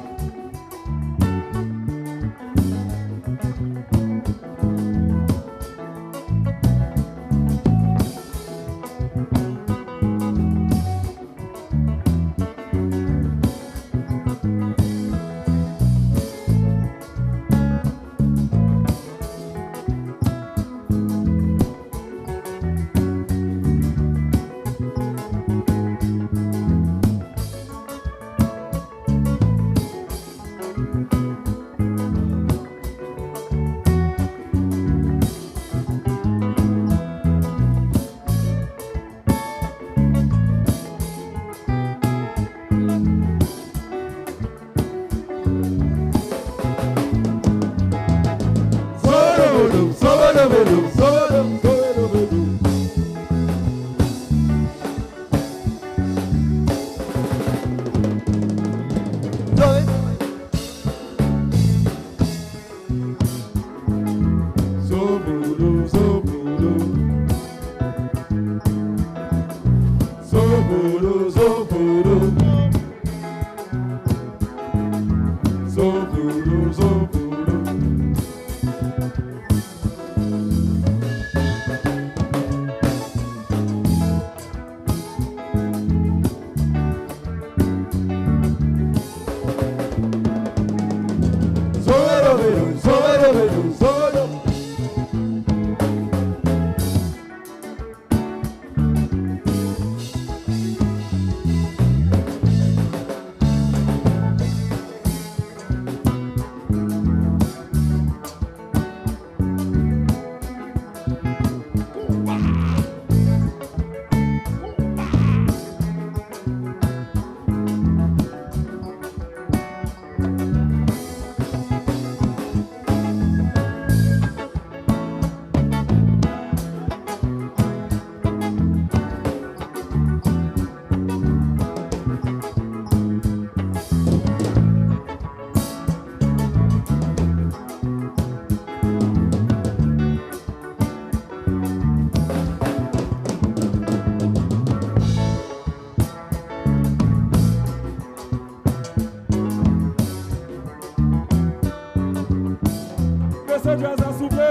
Bese djaz la, souple.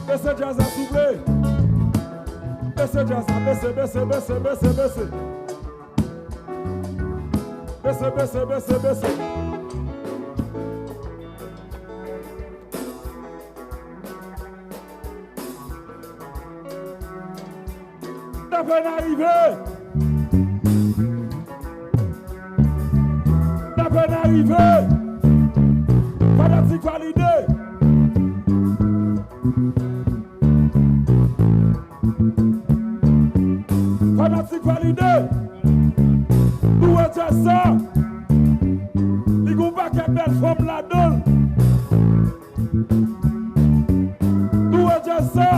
Bese djaz la, souple. Bese djaz la, bese, bese, bese, bese, bese. Bese, bese, bese, bese. N apèn arive. N apèn arive. Fanatik Valide. Fanatik Valide. Nou wè djaz sa. Li gon pakèt bèl fanm ladan l. Nou wè djaz sa.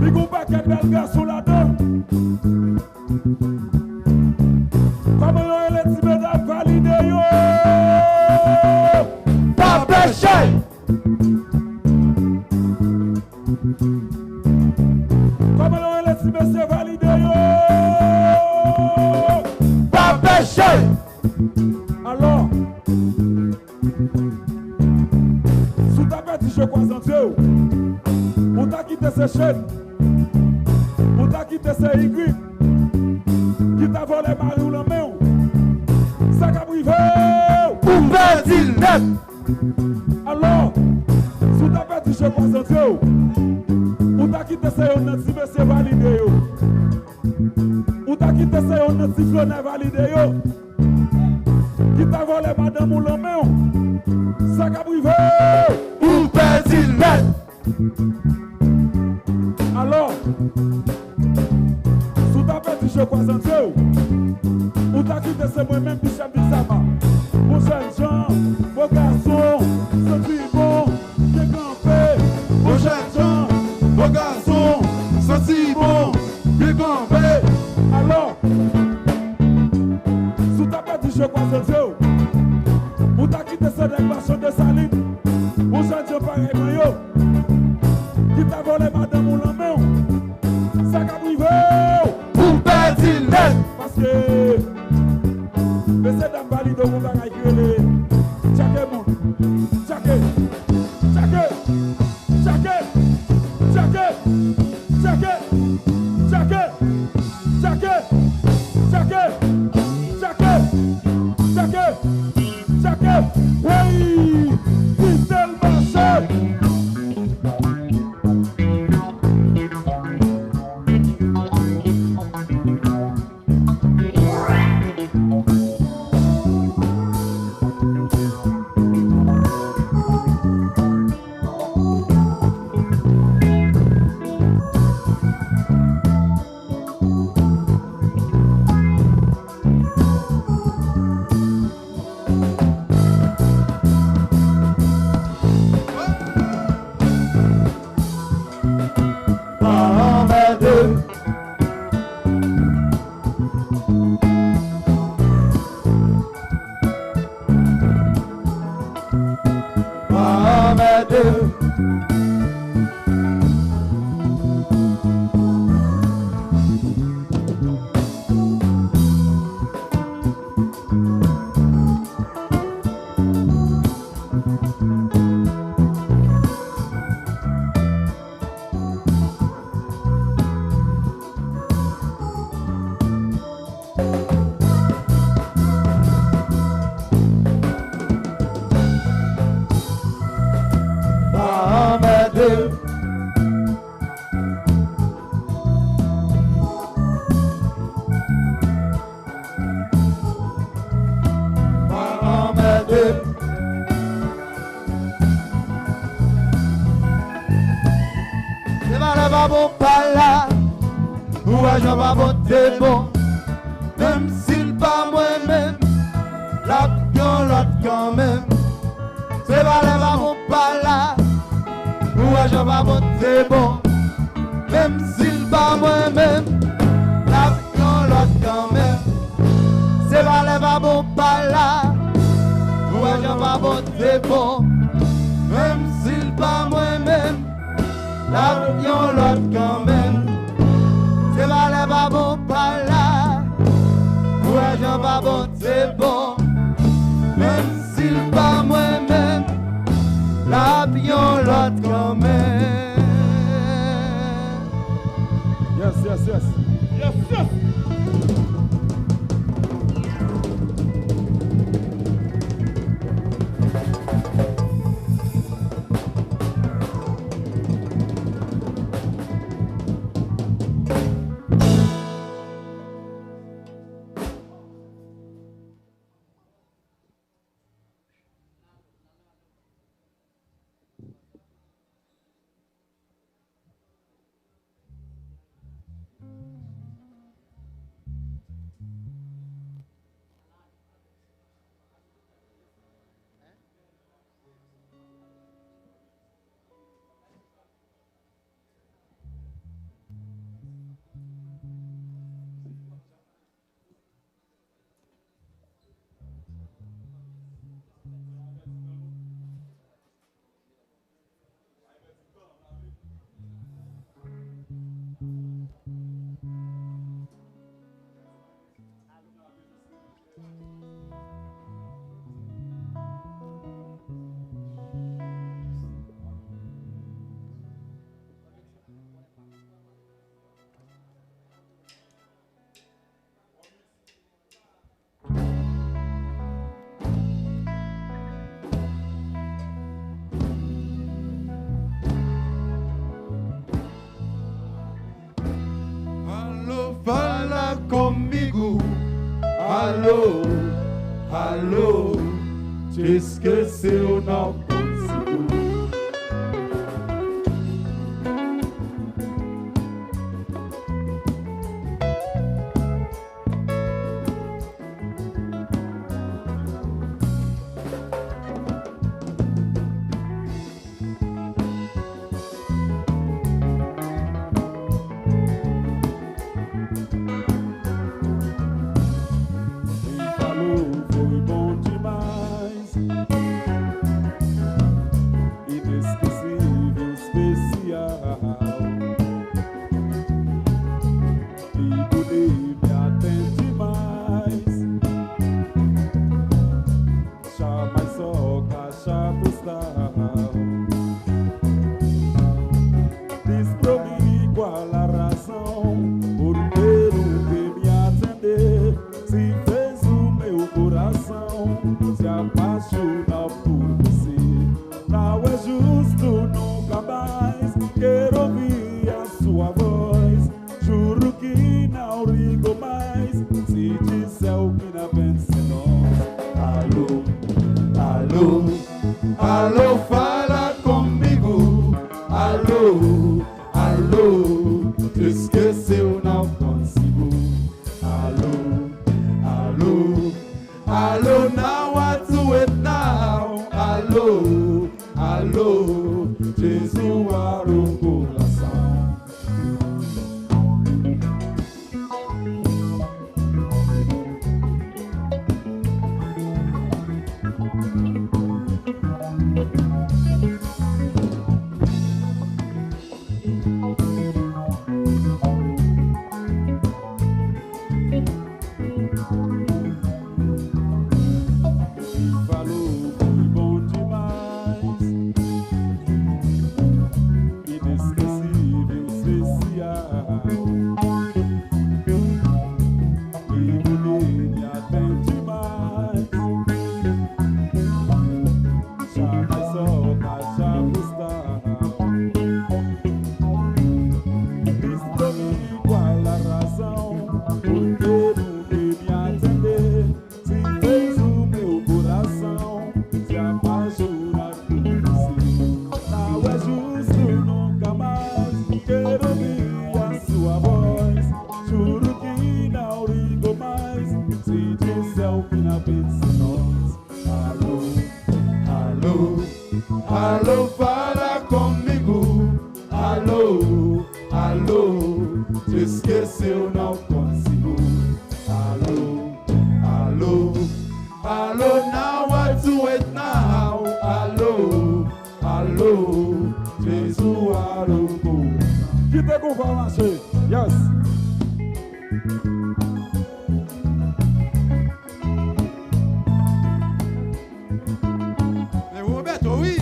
Li gon pakèt bèl gason ladan. Kòman yo rele ti medam Valide yo? Papè chay. Kòman yo rele ti mesye Valide yo? Papè chay. Alò, si w ta pèdi je kwa zantye w, ou ta kite se Shane, ou ta kite se Ingrid ki ta vòlè mari w nan men w, sa k ap rive w? Ou pèdi l nèt. Alò, si w ta pèdi je kwa zantye w, ou ta kite se youn nan ti mesye Valide yo. Ou ta kite se youn nan ti flannè Valide yo ki ta vòlè madanm ou nan men w. Sa k ap rive w? Ou pèdi l nèt. Alò, si w ta pèdi je kwa zantye w, ou ta kite se mwen menm Bichèm Vin Saba. Bon jèn jan, bon gason, santi bon, byen kanpe. Bon jèn jan, bon gason, santi bon, byen kanpe. Alò, si w ta pèdi je kwa zantye w, ou ta kite se nèg machann Desalin, bon jèn jan parèy mwen yo, ki ta vòlè madanm ou nan men w, sa k ap rive w? Ou pèdi l nèt. Paske Yon bagay ki rele tcheke moun. Tcheke. Tcheke. Tcheke. Tcheke. Tcheke. Tcheke. Tcheke. Tcheke. Tcheke. Tcheke. Tcheke. Wi. Kite l mache. Pa anmède. Pa anmède. Pa anmède. Pa anmède. Se valè pa bon pa la. Ou wè jan pa bon te bon. Menm si l pa mwen menm, l ap yon lòt kanmenm. Se valè pa bon pa la. Ou wè jan pa bon te bon. Menm si l pa mwen menm, l ap yon lòt kanmenm. Se valè pa bon pa la. Ou wè jan pa bon te bon. Menm si l pa mwen menm, l ap yon lòt kanmenm. Se valè pa bon pa la. Ou wè jan pa bon te bon. Menm si l pa mwen menm, l ap yon lòt kanmenm. Yes, yes, yes. Yes, yes. Aló, fala conmigo. Aló, aló, te esqueceu, não consigo. Ei, falou, foi bom demais. Inesquecível, especial. E bonita até demais. Still now consigo. Alo, alo, alo, now what do it now? Alo, alo, Jezu, alo, coração. Falou foi bom demais. Inesquecível, especial. E bonita, bem demais. Jamais só caixa postal. Cristo me igual a razão, porque nunca me atender. Se fez o meu coração se apaixonar por você. Não é justo, nunca mais quero ouvir a sua voz. Juro que não ligo mais, se disser o que na pensa nós. Alô, alô, alô, fala comigo. Alô, alô, te esqueceu, não consigo. Alô, alô, alô, now I do it now. Alô, alô, Jezu, alô, coração. Kite kou pa mache. Yes. Men Roberto, wi.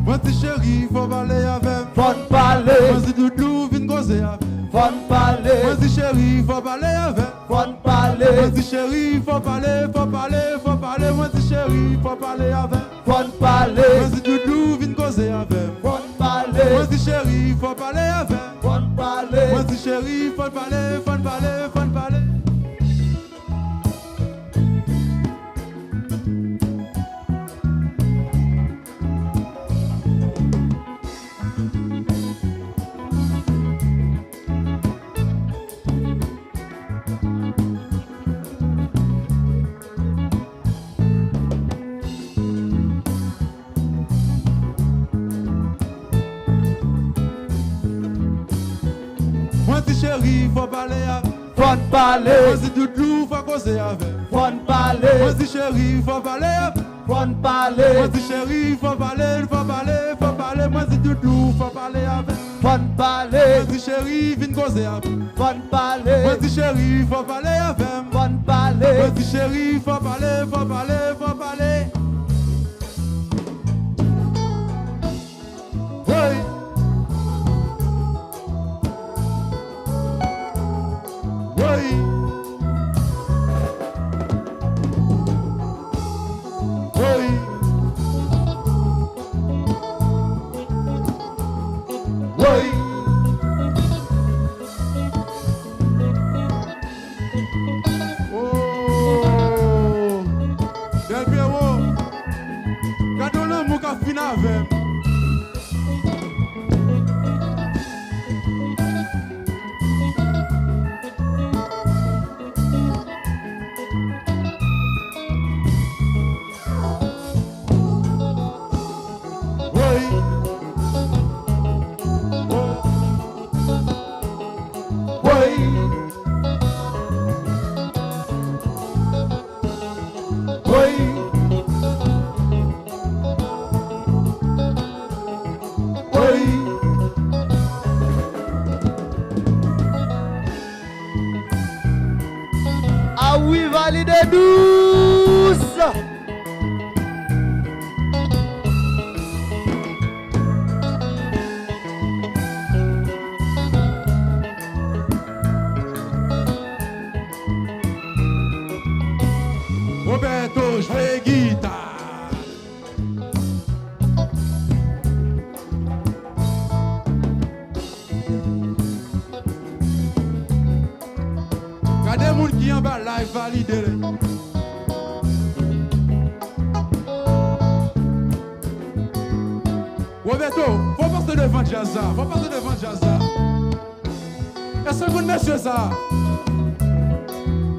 Mwen di cheri, fò pale avè m. Fò n pale. Mwen di doudou, vin koze avè m. Fò n pale. Mwen di cheri, fò pale avè m. Fò n pale. Mwen di cheri, fò pale, fò pale, fò pale. Mwen di cheri, fò pale avè m. Fò n pale. Mwen di doudou, vin koze avè m. Fò n pale. Mwen di cheri, fò pale avè m. Fò n pale. Mwen di cheri, fò n pale, fò n pale, fò n pale. Mwen di cheri, fò pale avè m. Fò n pale. Mwen di doudou, fò koze avè m. Fò n pale. Mwen di cheri, fò pale avè m. Fò n pale. Mwen di cheri, fò pale, fò pale, fò pale. Mwen di doudou, fò pale avè m. Fò n pale. Mwen di cheri, vin koze avè m. Fò n pale. Mwen di cheri, fò pale avè m. Fò n pale. Mwen di cheri, fò pale, fò pale, fò pale. Woy. Woy. Woy. Woy. Oh! Del Pierrot, gade yon lanmou k ap fin avè m. Woy. Oh. Woy. Woy. Woy. Ah wi, valide dous. Roberto jwe gita. Gade moun ki anba live, valide li. Roberto, fò pase devan djaz la, fò pase devan djaz la. Èske n konn mesye sa?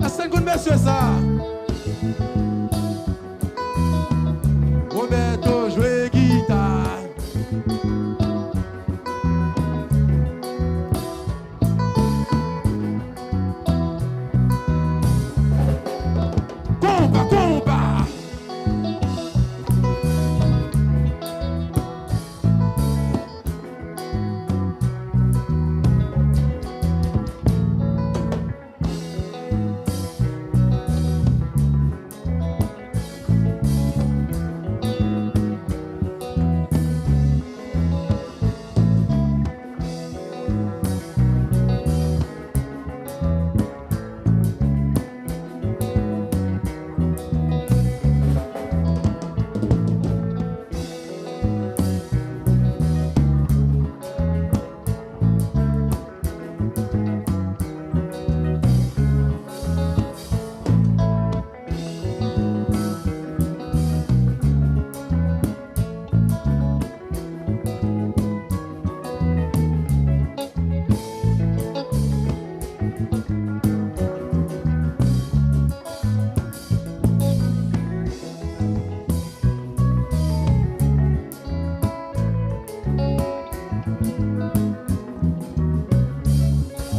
Èske n konn mesye sa? Roberto jwe gita. Konba, konba!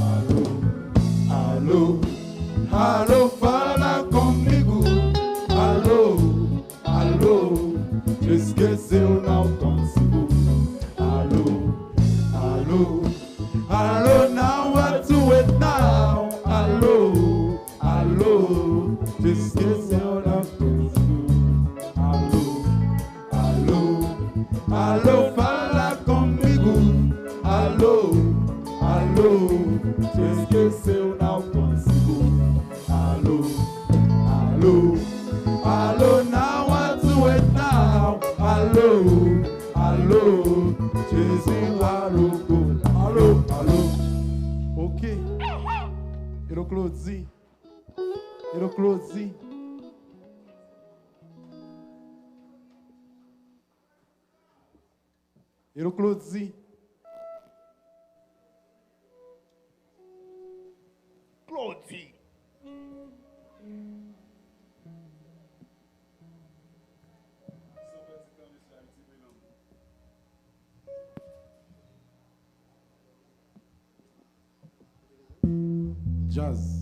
Aló, aló, aló, fala conmigo. Aló, aló, te esqueceu, não consigo. Aló, aló, aló, now what to it now? Aló, aló, te esqueceu, não consigo. Aló, aló, aló, fala conmigo. Aló, aló, te esqueceu, não consigo. Aló, aló, aló, now what to it now? Aló, aló, Jezi, aló, aló, aló. Ok. Hello, Claudie. Hello, Claudie. Hello, Claudie. Claudie. Jazz.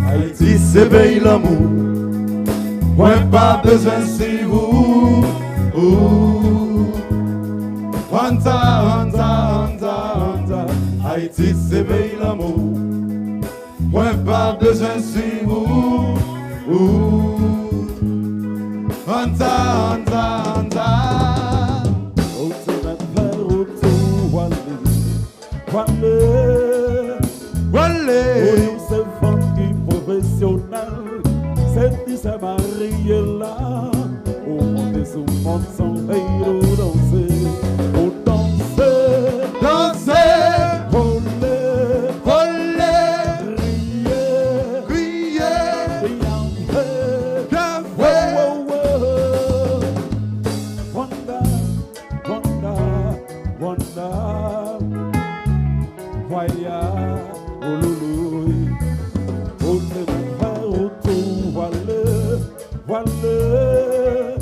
Ayiti se peyi lanmou, mwen pa bezwen swiv ou. Ou. Anza, anza, anza, anza, Ayiti se peyi lanmou, mwen pa bezwen swiv ou. Ou. Anza, anza, anza. Ou te mèt fè wout ou ale. Vwale. Vwale. Ou yon sèvant ki pwofesyonèl. Se misye marye la. Ou monte sou mòn, sanble ou danse. Ou danse. Danse. Vole. Vole. Kriye. Kriye. Yave. Yave. Wo, wo, wo. Wanda. Wanda, Wanda, vwaya, oulouloui. Ou te fè wout ou vwale, vwale.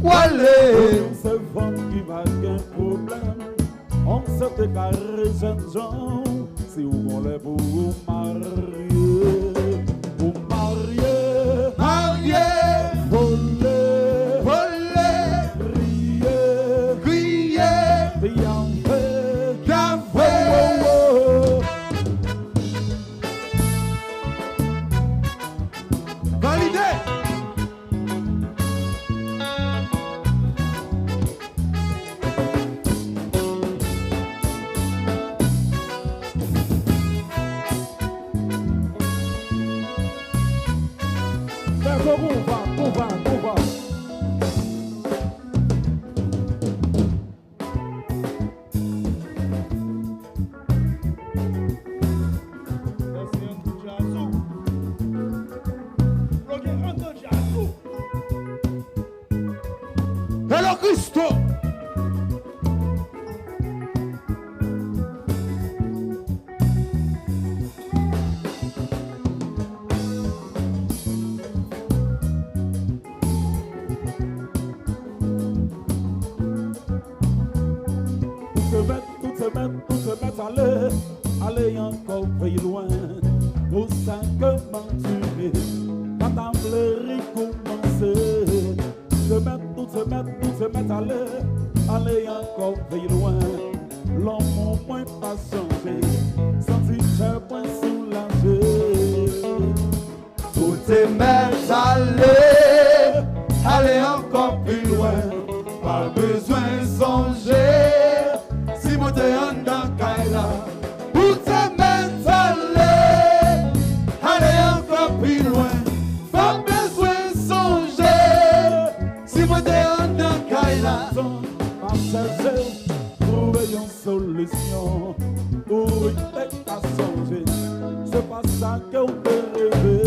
Wale. Pou nou se fanm ki pa gen pwoblèm. Fanm sa te ka rejèn jan. Si w gon lè pou ou marye, ou marye. Marye. Vole. Vole. Kriye. Kriye. Pyafe. Pyafe. Wo, wo, wo. Valide. Fè gwo konpa, konpa, konpa. Sa se yon ti djazou. Bloke yon ti djazou. Hello, Christo. Tout se mèt, tout se mèt, tout se mèt ale, ale ankò pi lwen. Pou sa ke m andire, pa ta vle rikoumanse. Tout se mèt, tout se mèt, tout se mèt ale, ale ankò pi lwen. Lanmou mwen pa chanje, santi kè mwen soulaje. Tout se mèt ale, ale ankò pi lwen. Pa bezwen sonje si mwen te anndan kay la. Tout se mèt ale, ale ankò pi lwen. Pa bezwen sonje si mwen te anndan kay la. M ap chèche twouve yon solisyon pou ou te ka sonje. Se pa sa ke w te reve.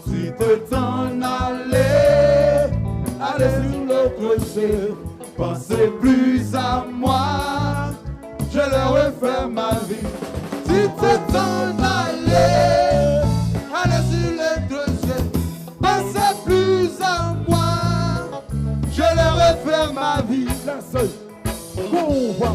Tu te t'en allais, aller sur l'autre jeu, penser plus à moi, je leur refais ma vie. Tu te t'en allais, aller sur l'autre jeu, penser plus à moi, je leur refais ma vie. Listen. Konpa.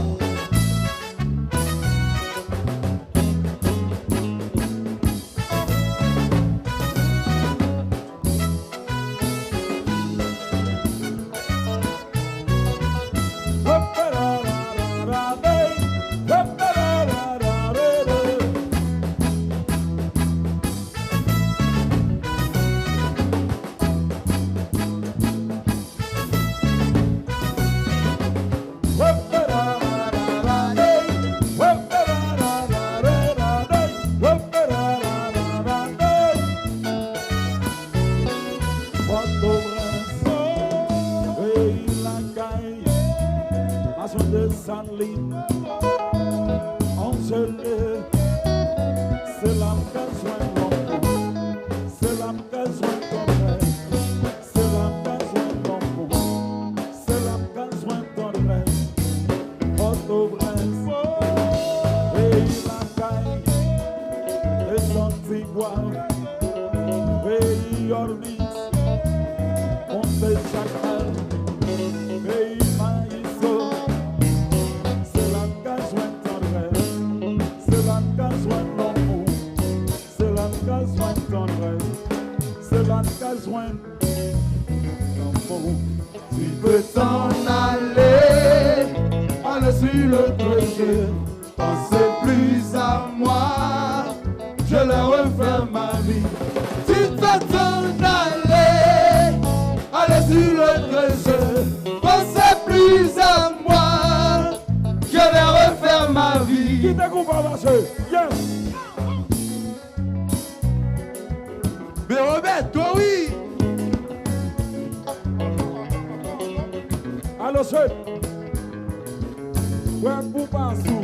Pòtoprens, peyi lakay, nasyon Desalin, Anjele, se la m ka jwenn lanmou, se la m ka jwenn tandrès. Se la m ka jwenn lanmou, se la m ka jwenn tandrès. Pòtoprens, peyi lakay, desann Tigwav, peyi Òlmis, monte Jakmèl, peyi Mayizo. Se la m ka jwenn tandrès, se la m ka jwenn lanmou. Se la n ka jwenn tandrès, se la n ka jwenn lanmou. Tu peux t'en aller, aller sur l'autre jeu, penser plus à moi, je leur refais ma vie. Tu peux t'en aller, aller sur l'autre jeu, penser plus à moi, je leur refais ma vie. Kite konpa pase, yes! Berobeto, wi! Alo, se Frè Boubasou.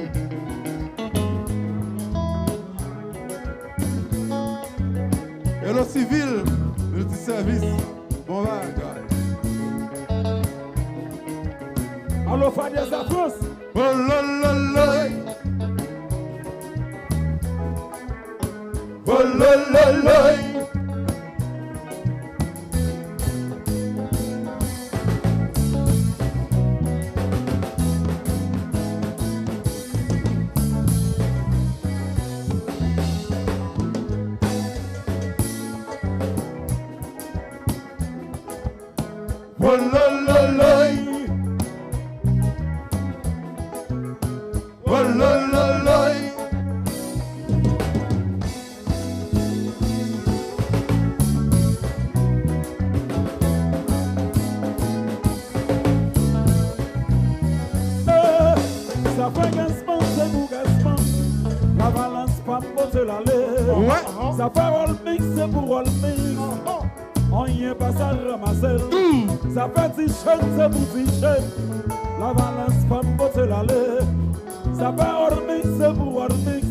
Hello, Civil Multiservice. Bon bagay. Alo, Fadye Zafrans. Bolololoy. Bolololoy. Wolololoy. Wolololoy. Sa fè Gaspam se pou Gaspam. Lavalans pa pote l ale. Sa fè Olmik se pou Olmik. Anyen pa sa ranmase l. Sa fè Ti Chèn se pou Ti Chèn. Lavalans pa pote l ale. Sa fè Olmik se pou Olmik.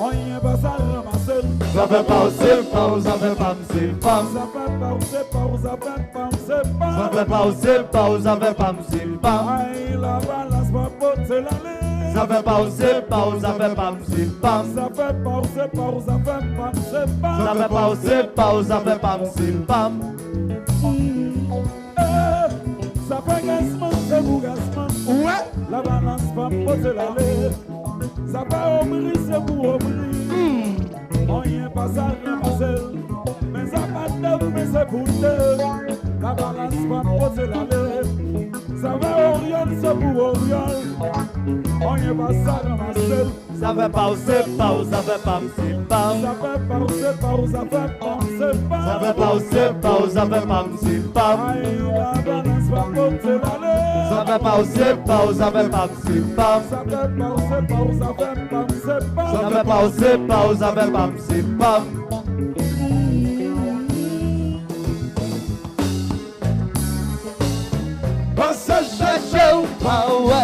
Anyen pa sa ranmase l. Zafè pa w se pa w, zafè pa m se pa m. Zafè pa w se pa w, zafè pa m se pa m. Zafè pa w se pa w, zafè pa m se pa m. Ay, Lavalans pa pote l ale. Zafè pa w se pa w, zafè pa m se pa m. Zafè pa w se pa w, zafè pa m se pa m. Zafè pa w se pa w, zafè pa m se pa m. Sa fè Gaspam se pou Gaspam. Lavalans pa pote l ale. Sa fè Omri se pou Omri. Anyen pa sa ranmase l. Men sa pa Dev, men se pou Dev. Lavalans pa pote l ale. Sa fè Oryòl se pou Oryòl. Anyen pa sa ranmase l. Zafè pa w se pa w, zafè pa m se pa m. Zafè pa w se pa w, zafè pa m se pa m. Zafè pa w se pa w, zafè pa m se pa m. Ay, Lavalans pa pote l ale. Zafè pa w se pa w, zafè pa m se pa m. Zafè pa w se pa w, zafè pa m se pa m. Zafè pa w se pa w, zafè pa m se pa m. Pase chèche w pa wè.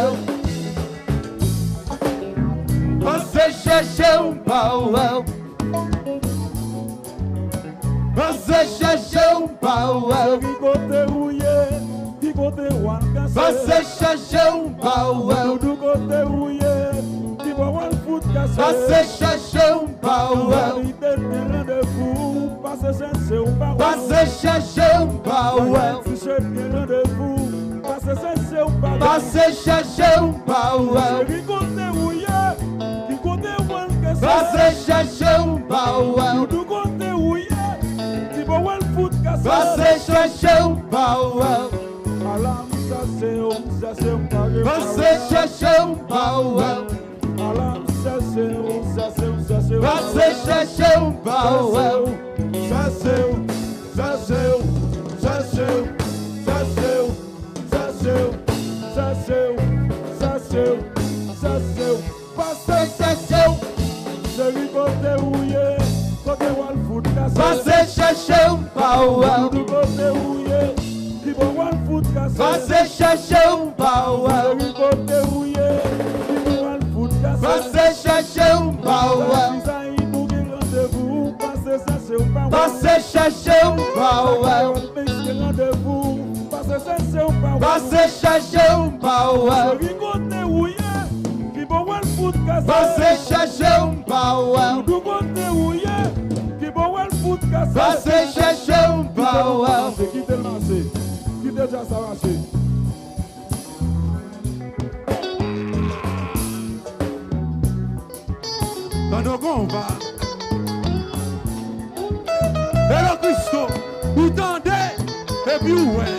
Pase chèche w pa wè. Pase chèche w pa wè. Ki kote ou ye? Ki kote w al kache? Pase chèche w pa wè. Doudou, kote ou ye? Ki bò w al fout kache? Pase chèche w pa wè. Valide gen randevou. Pase chèche w pa wè. Pase chèche w pa wè. Ti Chèn gen randevou. Pase chèche w pa wè. Pase chèche w pa wè. Cheri, kote ou ye? Ki kote w al kache? Pase chèche w pa wè. Doudou, kote ou ye? Ki bò w al fout kache? Pase chèche w pa wè. Ala m chache w, m chache w, m pa wè. Pase chèche w pa wè. Ala m chache w, chache w, chache w. Pase chèche w pa wè. Chache w, chache w, chache w, chache w. Chache w, chache w, chache w, chache w. Pase chèche w. Cheri, kote ou ye? Kote w al fout kache? Pase chèche w pa wè. Doudou, kote ou ye? Ki bò w al fout kache? Pase chèche w pa wè. Cheri, kote ou ye? Ki bò w al fout kache? Pase chèche w pa wè. Sa ki sa, nou gen randevou. Pase chèche w pa wè. Pase chèche w pa wè. Pase chèche w pa wè. Pase chèche w pa wè. Cheri, kote ou ye? Ki bò w al fout kache? Pase chèche w pa wè. Doudou, kote ou ye? Ki bò w al fout kache? Pase chèche w pa wè. Kite l mache. Kite djaz sa mache. Tande w konpa. Hello Christo, ou tande epi ou wè.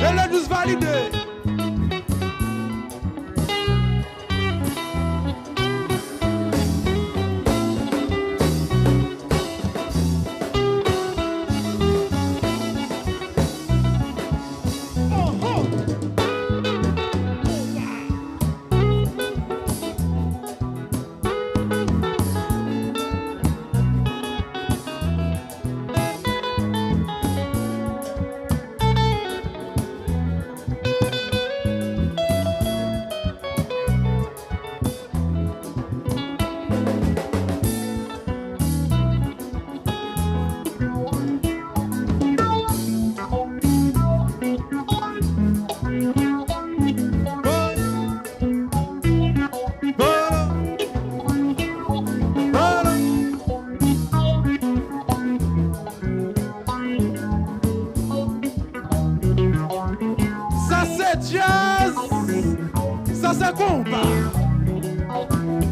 Rele jis valide.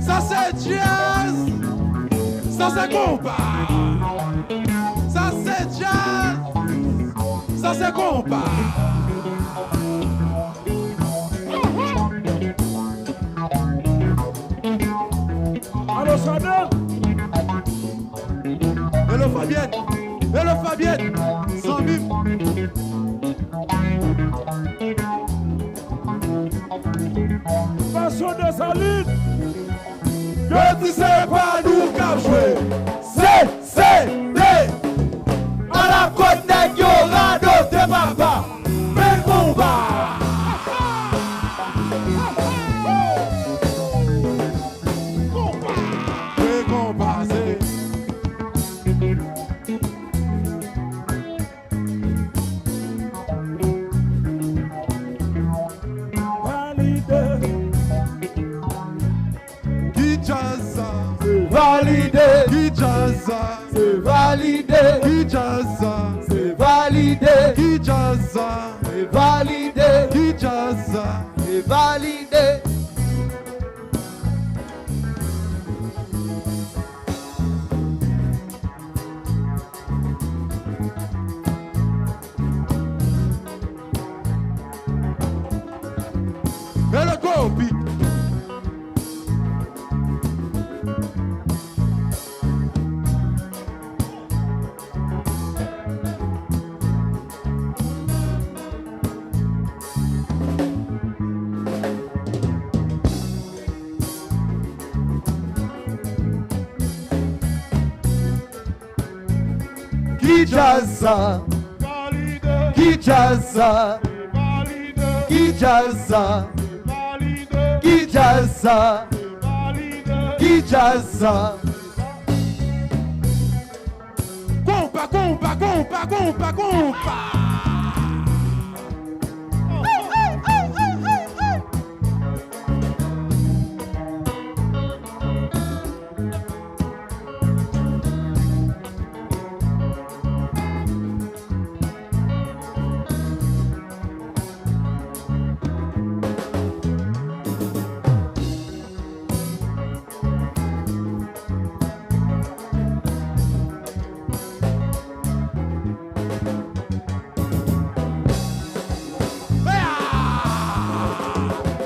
Sa se djaz. Sa se konpa. Sa se djaz. Sa se konpa. Alo, Chanel. Hello, Fabienne. Hello, Fabienne. Zanmi m. Passion Desalin. Yo di se pa nou k ap jwe. Se, se, se. Ala kot nèg yo radote papa. Men konba. Men konba, se. Valide. Ki djaz sa? Se valide. Ki djaz sa? Se valide. Ki djaz sa? Se valide. Ki djaz sa? Se valide. Ki djaz sa? Se valide. Hello, Kobe. Ki djaz sa? Ki djaz sa? Ki djaz sa? Ki djaz sa? Ki djaz sa? Konpa, konpa, konpa, konpa, konpa.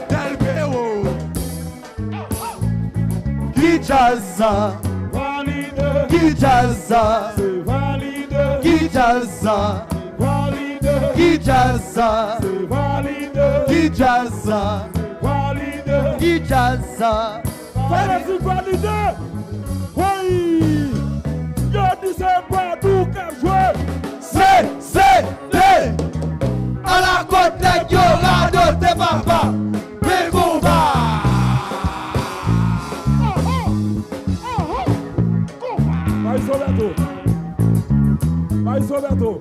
Del Pero. Ki djaz sa? Valide. Ki djaz sa? Se valide. Ki djaz sa? Valide. Ki djaz sa? Se valide. Ki djaz sa? Valide. Ki djaz sa? Fanatik valide. Woy! Yo di se pa nou k ap jwe. Se, se, se. Ala kot nèg yo radote papa. Men konba. Bay Sobeto. Bay Sobeto.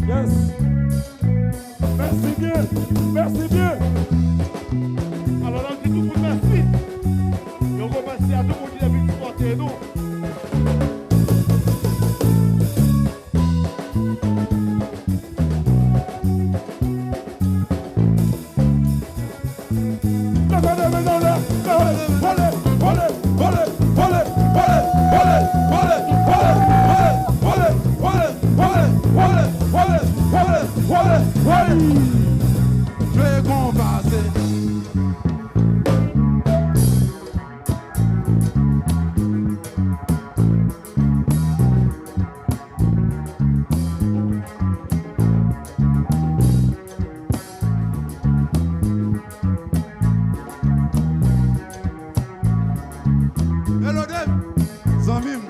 Yes. Mèsi byen. Mèsi byen. Alò, n ap di tout moun mèsi. Yon gwo mèsi a tout moun ki te vin sipòte nou. Jwe konpa se. Hello, Dave. Zanmi m.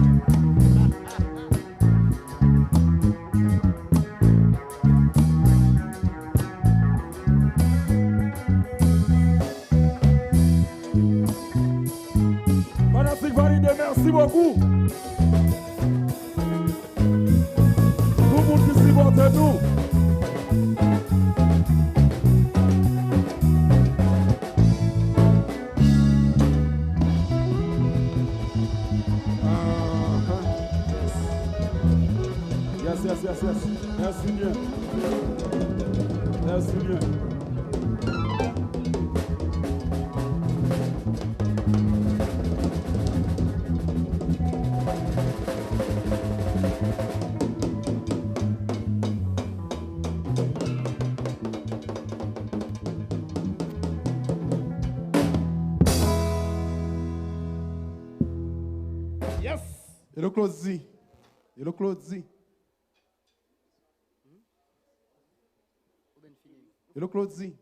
Fanatik valide, mèsi bokou. Pou moun ki sipòte nou. Yes! Hello, Claudy. Hello, Claudy. Hello, Claudy.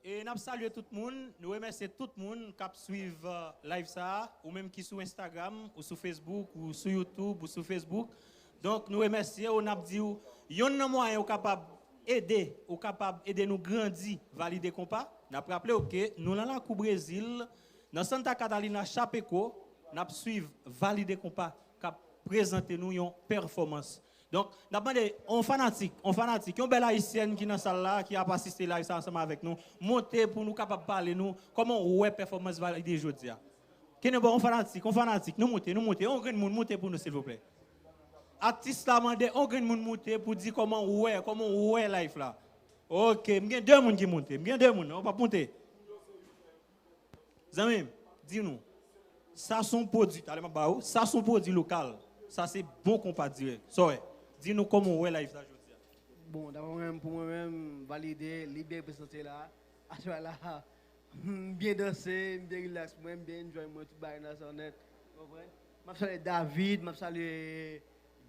E n ap salye tout moun, nou remèsye tout moun k ap swiv, euh, live sa a, ou menm ki sou Instagram, ou sou Facebook, ou sou YouTube, ou sou Facebook. Donk, nou remèsye w, n ap di w, yonn nan mwayen ou kapab ede, ou kapab ede nou grandi Valide Konpa. N ap raple w ke nou nan lakou Brezil, nan Santa Catarina, Chapecó, n ap swiv Valide Konpa k ap prezante nou yon pèfòmans. Donk, n ap mande yon fanatik, yon fanatik, yon bèl ayisyèn ki nan sal la, ki ap asiste live sa ansanm avèk nou, monte pou nou kapab pale nou kòman w wè pèfòmans Valide jodi a. Kenbe yon fanatik, yon fanatik, nou monte, nou monte, yon grenn moun monte pou nou, silvouplè. Atis la mande yon grenn moun monte pou di kòman w wè, kòman w wè live la. Ok, m gen de moun ki monte, m gen de moun, w p ap monte. Zanmi m, di nou, sa se yon pwodui, talè m ap ba ou, sa se yon pwodui lokal. Sa se bon konpa dirèk. Sa w wè? Di nou kòman w wè live sa jodi a. Bon, daprè mwen menm, pou mwen menm, Valide, li byen prezante la. Aswè la, m byen danse, m byen rilaks mwen, m byen enjoy mwen, tout bagay nan sa nèt. Ou konprann? M ap salye David, m ap salye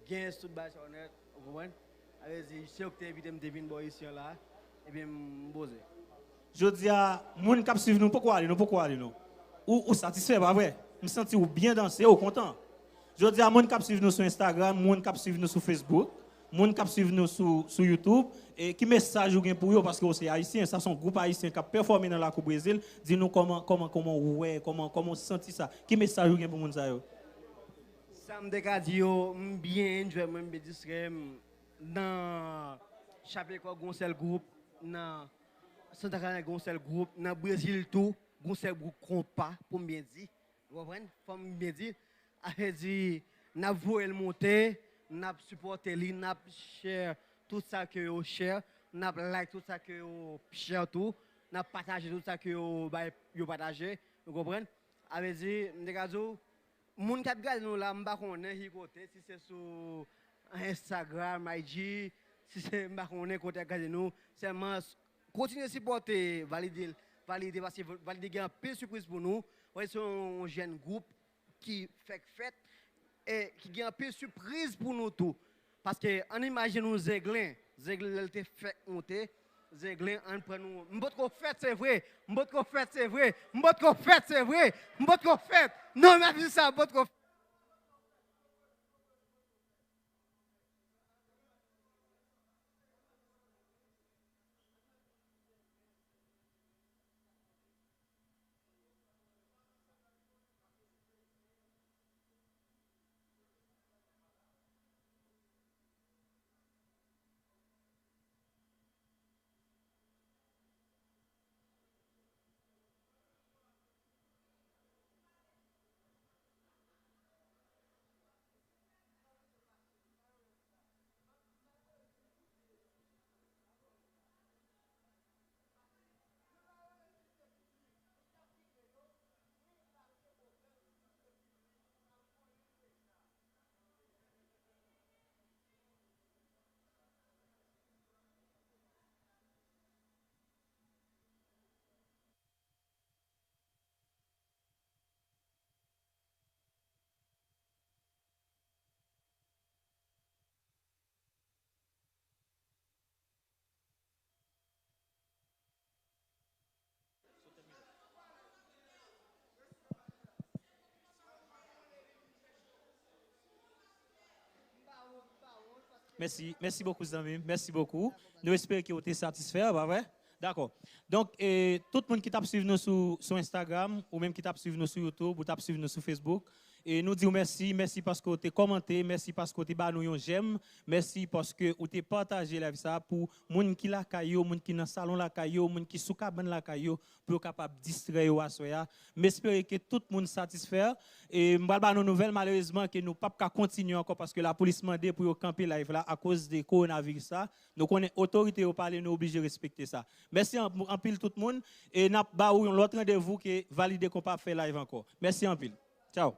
Gens, tout bagay sa nèt, ou konprann? Sa vle di, se yo ki te envite m te vin bò isi an la, epi m poze. Jodi a, moun k ap swiv nou poko ale, nou poko ale, non. Ou, ou satisfè, pa vre? M santi ou byen danse, ou kontan. Jodi a, moun k ap swiv nou sou Instagram, moun k ap swiv nou sou Facebook, moun k ap swiv nou sou, sou YouTube, e ki mesaj ou gen pou yo? Paske ou se ayisyen, sa se yon gwoup ayisyen k ap pèfòme nan lakou Brezil. Di nou kòman, kòman, kòman ou wè, kòman, kòman ou santi sa? Ki mesaj ou gen pou moun sa yo? Sa m te ka di yo, m byen enjoy mwen, m byen distrè m. Nan Chapecó gen yon sèl gwoup, nan Santa Catarina gen yon sèl gwoup, nan Brezil tou gen yon sèl gwoup konpa, pou m byen di. Ou konprann? Fò m byen di. Sa vle di, n ap voye l monte, n ap sipòte li, n ap share tout sa ke yo share, n ap like tout sa ke yo share tou, n ap pataje tout sa ke yo bay, yo pataje. Ou konprann? Sa vle di, m te ka di w, moun k ap gade nou la, m pa konnen ki kote, si se sou Instagram, I G, si se, m pa konnen kote y ap gade nou, sèlman s-, kontinye sipòte Valide, Valide, paske Valide gen anpil sipriz pou nou. Valide se yon jèn gwoup ki fèk fèt e ki gen anpil sipriz pou nou tou. Paske ann imajine nou Zenglen, Zenglen lè l te fèk monte, Zenglen ann pran nou. M potko fèt, se vre. M potko fèt, se vre. M potko fèt, se vre. M potko fèt. Non, m ap di sa, m potko fèt. Mèsi, mèsi bokou, zanmi m. Mèsi bokou. Nou espere ke w te satisfè, pa vre? Dakò. Donk, e, tout moun ki t ap swiv nou sou, sou Instagram, ou menm ki t ap swiv nou sou YouTube, ou t ap swiv nou sou Facebook, E nou di w mèsi, mèsi paske w te kòmante, mèsi paske w te ba nou yon jèm, mèsi paske w te pataje live sa pou moun ki lakay yo, moun ki nan salon lakay yo, moun ki sou kabann lakay yo, pou yo kapab distrè yo aswè a. M espere ke tout moun satisfè. E m pral ba nou nouvèl, malerezman, ke nou p ap ka kontinye ankò paske lapolis mande pou yo kanpe live la akoz de kowonaviris la. Nou konnen otorite yo pale, nou oblije respekte sa. Mèsi an- anpil tout moun. E n ap ba ou yon lòt randevou ke Valide Konpa ap fè live ankò. Mèsi anpil. Tchao.